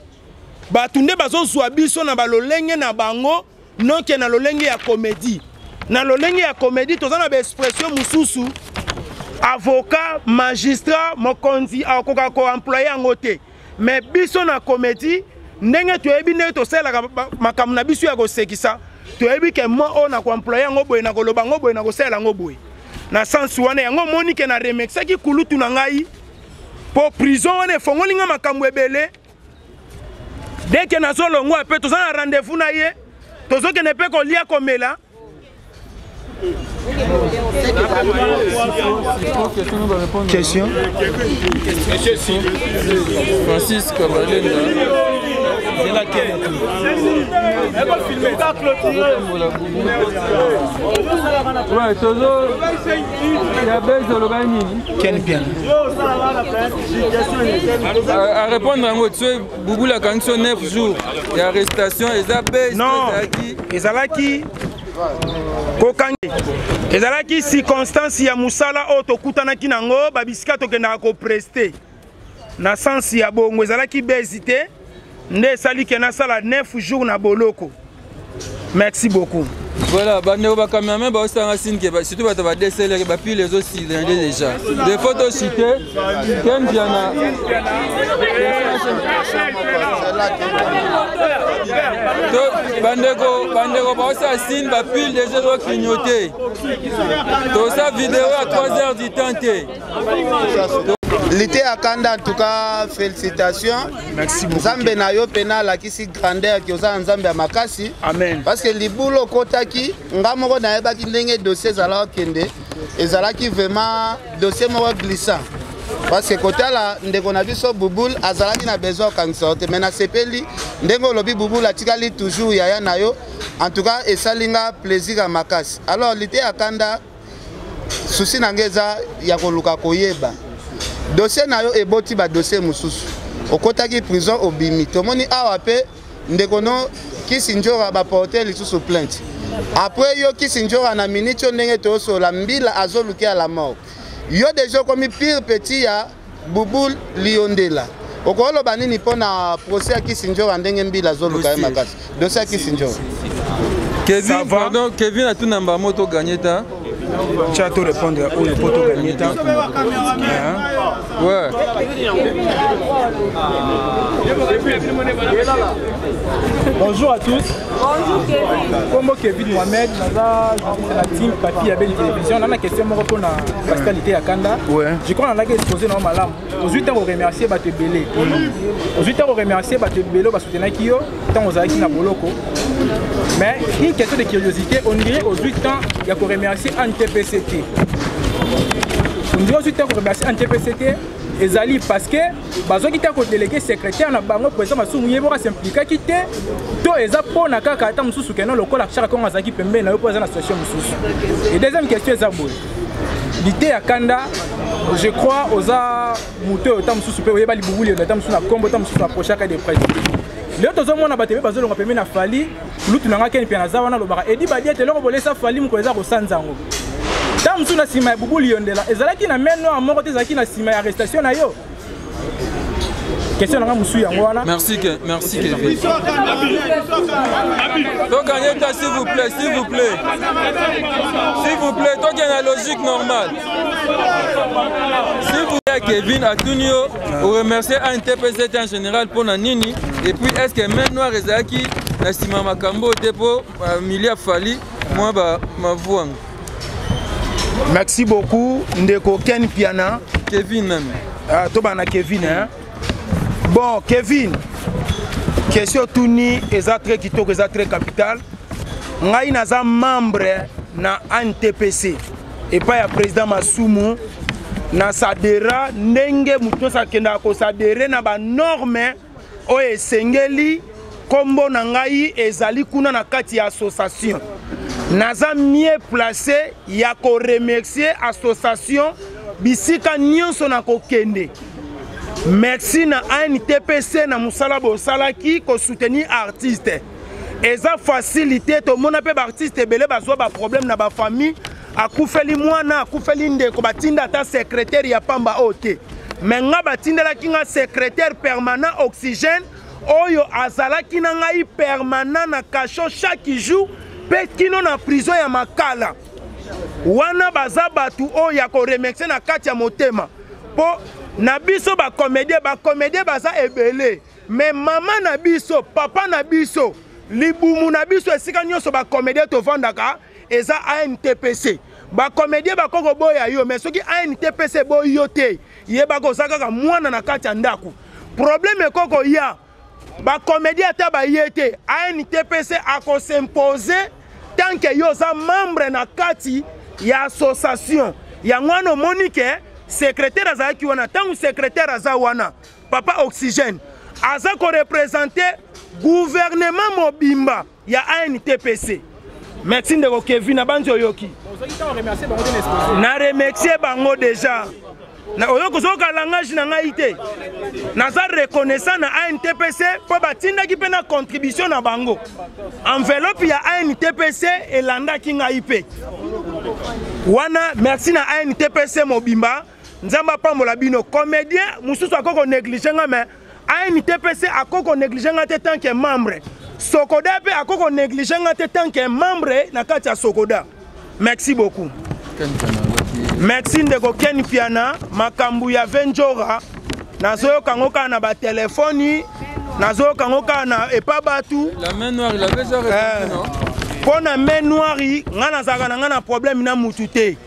Bato nde bazozwa biso na balolenge na bango, noke na lolenge ya comédie. Na lolenge ya comédie toza na baexpression mosusu, avocat, magistrat, mokonzi akoka koemploye yango te. Mais biso na comédie ndenge toyebi ndenge tosalelaka makambo na biso ya kosekisa, toyebi ke mo oyo na koemploye yango boye, na koloba yango boye, na kosalela yango boye. Na sens wana yango omoni ke na remexaki kulutu na ngai po prison wana efongoli nga makambo ebele. Dès que nazolongwa mpe toza na rendez-vous na ye, tozokende mpe kolia komela. Question. Francis Kabalenda. Ouais, tozo ya base oloba nini? Ken Piana. À répondre yango tso Bouboule akangi so 9 jours ya arrestation eza base. Non, ezalaki kokangi, ezalaki circonstance ya mosala oyo tokutanaki nango babisika tokendaka kopreste na sens ya bongo. Ezalaki base te nde esali ke nasala 9 jours na boloko. Merci beaucoup. Voilà, bandeko ba cameraman baosanga signe ke surtout bato ba DSLR ba pile ezo silende déjà. Des photos citées, Ken Piana. Bandeko, bandeko baosala signe ba pile déjà ezo clignoter. Tosa vidéo à 3 heures du temps te. Lité Akanda, en tout cas, félicitations. Merci beaucoup. Nzambe na yo pena alakisi grandeur ki oza nzambe ya makasi. Amen. Parce que libulo kotaki nga moko nayebaki ndenge dossier ezalaki kende, ezalaki vraiment dossier moko glissant. Parce que kotala ndeko na biso Bouboule azalaki na besoin okangisa yo te, mais nasepeli ndenge olobi Bouboule atikali toujours yaya na yo. En tout cas, esali nga plaisir ya makasi. Alors Lité Akanda, souci na nga eza ya koluka koyeba dossier na yo eboti ba dossier mosusu. Okotaki prison obimi, tomoni awa pe ndeko no Kisi Njora ba porter lisusu plainte. Après yo Kisi Njora na minute yo ndenge tosola mbila azoluki à la mort. Yo déjà okomi pire petit ya Bouboule Liondela. Okoloba nini mpona procès ya Kisi Njora ndenge mbila azoluka ye makasi? Dossier ya Kisi Njora. Kevin, pardon, Kevin a tout namba moto gagné ta. Tu as tout répondre oyo po to gagné ta. Hein? Ouais. Bonjour à tous. Bonjour Kevin. Kombo Kevin Mohamed, naza la team Papi ya Belle Télévision. Nana question moko pona Pascal Lité ya Kanda. Ouais. Je crois nalaki exposé na malamu. Ozui ntango remercier bato ebele. Ozui ntango remercier bato ebele basoutenaki yo ntango ozalaki na boloko. Mais une question de curiosité, on dirait ozui temps ya ko remercier ANTPCT. On dirait ozui temps ko remercier ANTPCT ezali parce que bazwaki te kodelege secrétaire na bango président Masumu ye moko asimplikaki te, to eza mpona kaka ata mosusu keno lokola Chaka Kongo azalaki pembeni na yo mpo aza na situation mosusu. Et deuxième question eza boye, Lité ya Kanda, je crois oza moto oyo ta mosusu mpe oyeba libubuli ata mosusu na kombo ta mosusu approchaka de près. Lelo tozomona bato ebe bazolonga pembeni na Fally, lutu na nga Ken Mpiana aza wana alobaka Edi Badiete eloko bolesa Fally mokolo eza kosanza yango. Ntango mosusu na nsima ya Bouboule Yondela ezalaki na main noire moko te, ezalaki na nsima ya arrestation na yo. Question na nga mosusu yango wana. Merci, merci Kevin. Tokanye ta s'il vous plaît, s'il vous plaît. S'il vous plaît, tokende na logique normale. S'il vous plaît, Kevin Atunio, vous remerciez ANTPCT en général pour na nini et puis est-ce que main noire ezalaki na nsima makambo te po milia Fally mwa ba mavuanga. Merci beaucoup ndeko Ken Piana. Kevin même. Ah, tobana Kevin hein. Bon Kevin, question tuni eza très kitoko, eza très capital. Ngai naza membre na ANTPC epai ya président Masumu na sadera ndenge moto nyonso akendaka kosadere na banorme oyo esengeli. Nkombo na ngai ezali kuna na kati ya association. Naza mieux placé ya koremercier association bisika nyonso na kokende. Merci na ANTPC na mosala bosalaki kosoutenir artiste. Eza facilité, tomona mpe baartiste ebele bazwa baproblème na bafamille, akufeli mwana, akufeli ndeko, batinda ata secrétaire ya pamba oyo te. Me nga batindelaki nga secrétaire permanent oxygène oyo azalaki na ngai permanent na cachot chaque jour mpe kino na prison ya Makala. Wana baza bato oyo ya koremercier na kati ya motema, mpo na biso bacomédien, bacomédien baza ebele, me mama na biso, papa na biso, libumu na biso, esika nyonso bacomédien tovandaka eza ANTPC. Bacomédien bakoki koboya yo, me soki ANTPC eboyi yo te, yebaka oza kaka mwana na kati ya ndako. Problème ekoki koya, bacomédien ata baye te, ANTPC akosimpose tant que yo oza membre na kati ya association. Yango wana omoni ke secrétaire azalaki wana. Ntango secrétaire aza wana, papa oxygène aza korepresente gouvernement mobimba ya ANTPC. Merci ndeko Kevin, na banzi oyoki. Na remercier bango déjà. Na oyoki ozoyoka langage na ngai te. Naza reconnaissant na ANTPC mpo batindaki mpe na contribution na bango. Enveloppe ya ANTPC elandaki ngai mpe. Wana merci na ANTPC mobimba. Nzambe apambola bino. Comédien mosusu akoki konégliger nga, mais ANTPC akoki konégliger nga te tant que membre. Sokoda mpe akoki konégliger nga te tant que membre na kati ya Sokoda. Merci beaucoup. Merci ndeko Ken Piana. Makambo ya Venjora nazoyoka yango kaka na batelefoni, nazoyoka yango kaka na epa batu. La main noire, il avait déjà répondu, non? Mpo na main noire, nga nazalaka na nga na problème na mutu te.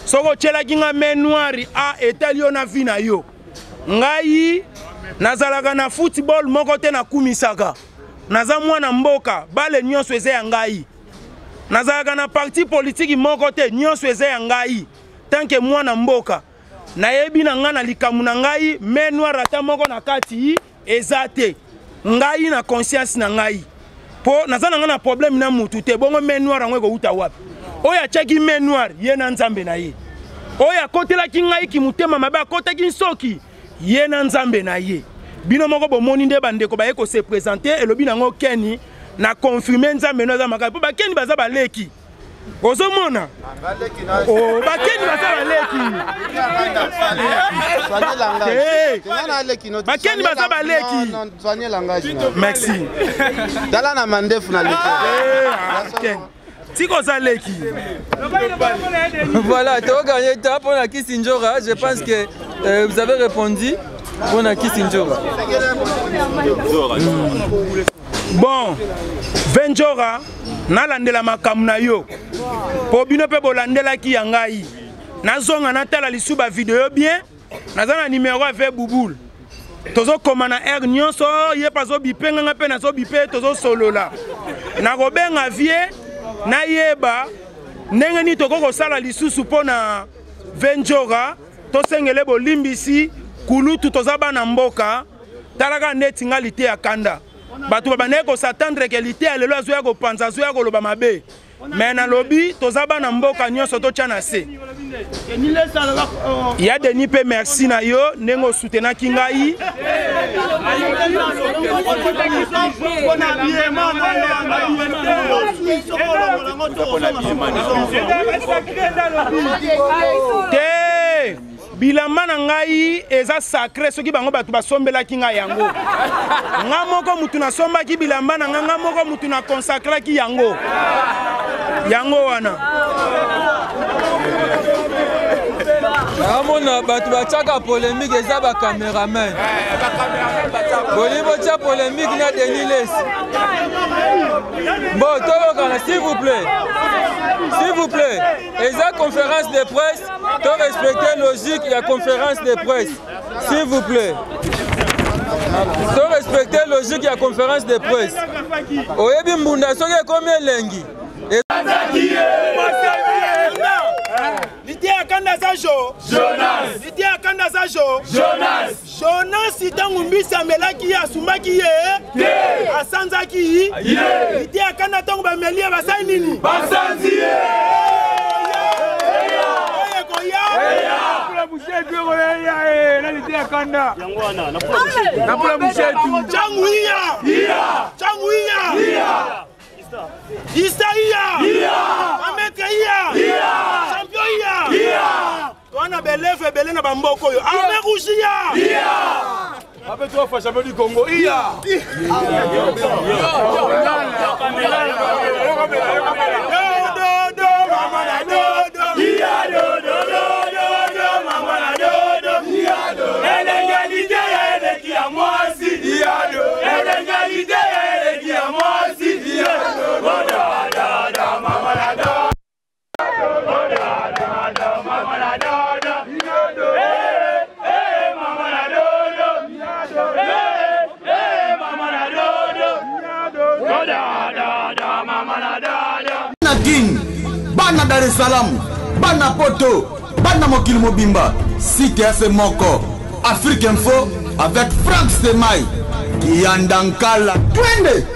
Soki otyelaki nga main noire, a etali yo na vie na yo. Ngai nazalaka na football moko te, nakumisaka. Naza mwana mboka, bale nyonso eza ya ngai. Nazalaka na parti politique moko te, nyonso eza ya ngai. Tant que mwana mboka, nayebi na ngai na likambo na ngai, main noire ata moko na kati eza te. Ngai na conscience na ngai, po naza na ngai na problème na mutu te. Bongo main noire yango ekowuta wapi? Oyo atiaki main noire, ye na Nzambe na ye. Oyo akotelaki ngai kimutema mabe, akotaki nsoki, ye na Nzambe na ye. Bino moko bomoni nde bandeko baye ko se présenter, elobi nango Keni na confirmer Nzambe no aza makasi, po bakeni baza baleki. Ozomona? Oh, bakeni baza baleki. Bakeni baza baleki. Merci. Tala na mandefu na leki. Tiko oza leki. Voilà, tu as gagné temps pour la Kisindjora. Je pense que vous avez répondu pour la Kisindjora. Bon, Venjora, nalandela makambo na yo. Po bino pe bolandelaki ya ngai. Nazonga natala lisu ba video bien. Naza na numéro ya ve Bouboule. Tozokoma na air nyonso, ye pe azobipe nga pe nazobipe, tozosolola. Nakobenga vie, nayeba ndenge nini tokoki kosala lisusu mpo na Venjora, tosengele bolimbisi kulutu, toza bana mboka. Talaka neti nga liteya kanda. Bato babandaki kosatendre ke liteya lelo azoya kopanza, azoya koloba mabe. Mais nalobi toza bana mboka nyonso totya na se. Ya Denis pe merci na yo ndenge osoutenaki ngai. Te bilamba na ngai eza sacré, soki bango bato basombelaki ngai yango. Nga moko mutu nasombaki bilamba na ngai, nga moko mutu na consacraki yango. Yango wana. Namona bato batiaka polémique eza ba cameraman. Bolingi botia polémique na Denis Lessi. Bon, toyokana s'il vous plaît. S'il vous plaît. Eza conférence de presse, to respecter logique ya conférence de presse. S'il vous plaît. To respecter logique ya conférence de presse. Oyebi mbunda soki ekomi elengi. Liteya kanda aza jo Jonas. Liteya kanda aza jo Jonas. Jonas ntango mbisi amelaki ye asumbaki ye te asanzaki ye. Liteya kanda ntango bameli ye basali nini? Basanzi ye. Oyo ekoya. Changu iya. Changu iya. Ista iya. Mametre iya. Champion iya. Towana beleve ebele na bamboka oyo. Armée rouge iya. Ape trois fois champion du Congo. Iya. Do do mama na do do. Iya do do do do do mama na do do. Iya do. Elengelite ya eleki ya mwasi. Iya do. Elengelite ya eleki ya mwasi. Iya do. Da da da mama na do. Da da da mama na do do. Iya do. Eh eh mama na do do. Iya do. Eh eh mama na do do. Iya do. Da da da mama na do do. Bana Kin, bana Dar es Salaam, bana Poto, bana mokili mobimba, site ya se moko, Afrique Info avec Frank Stemay, Kiyanda Nkala, twende!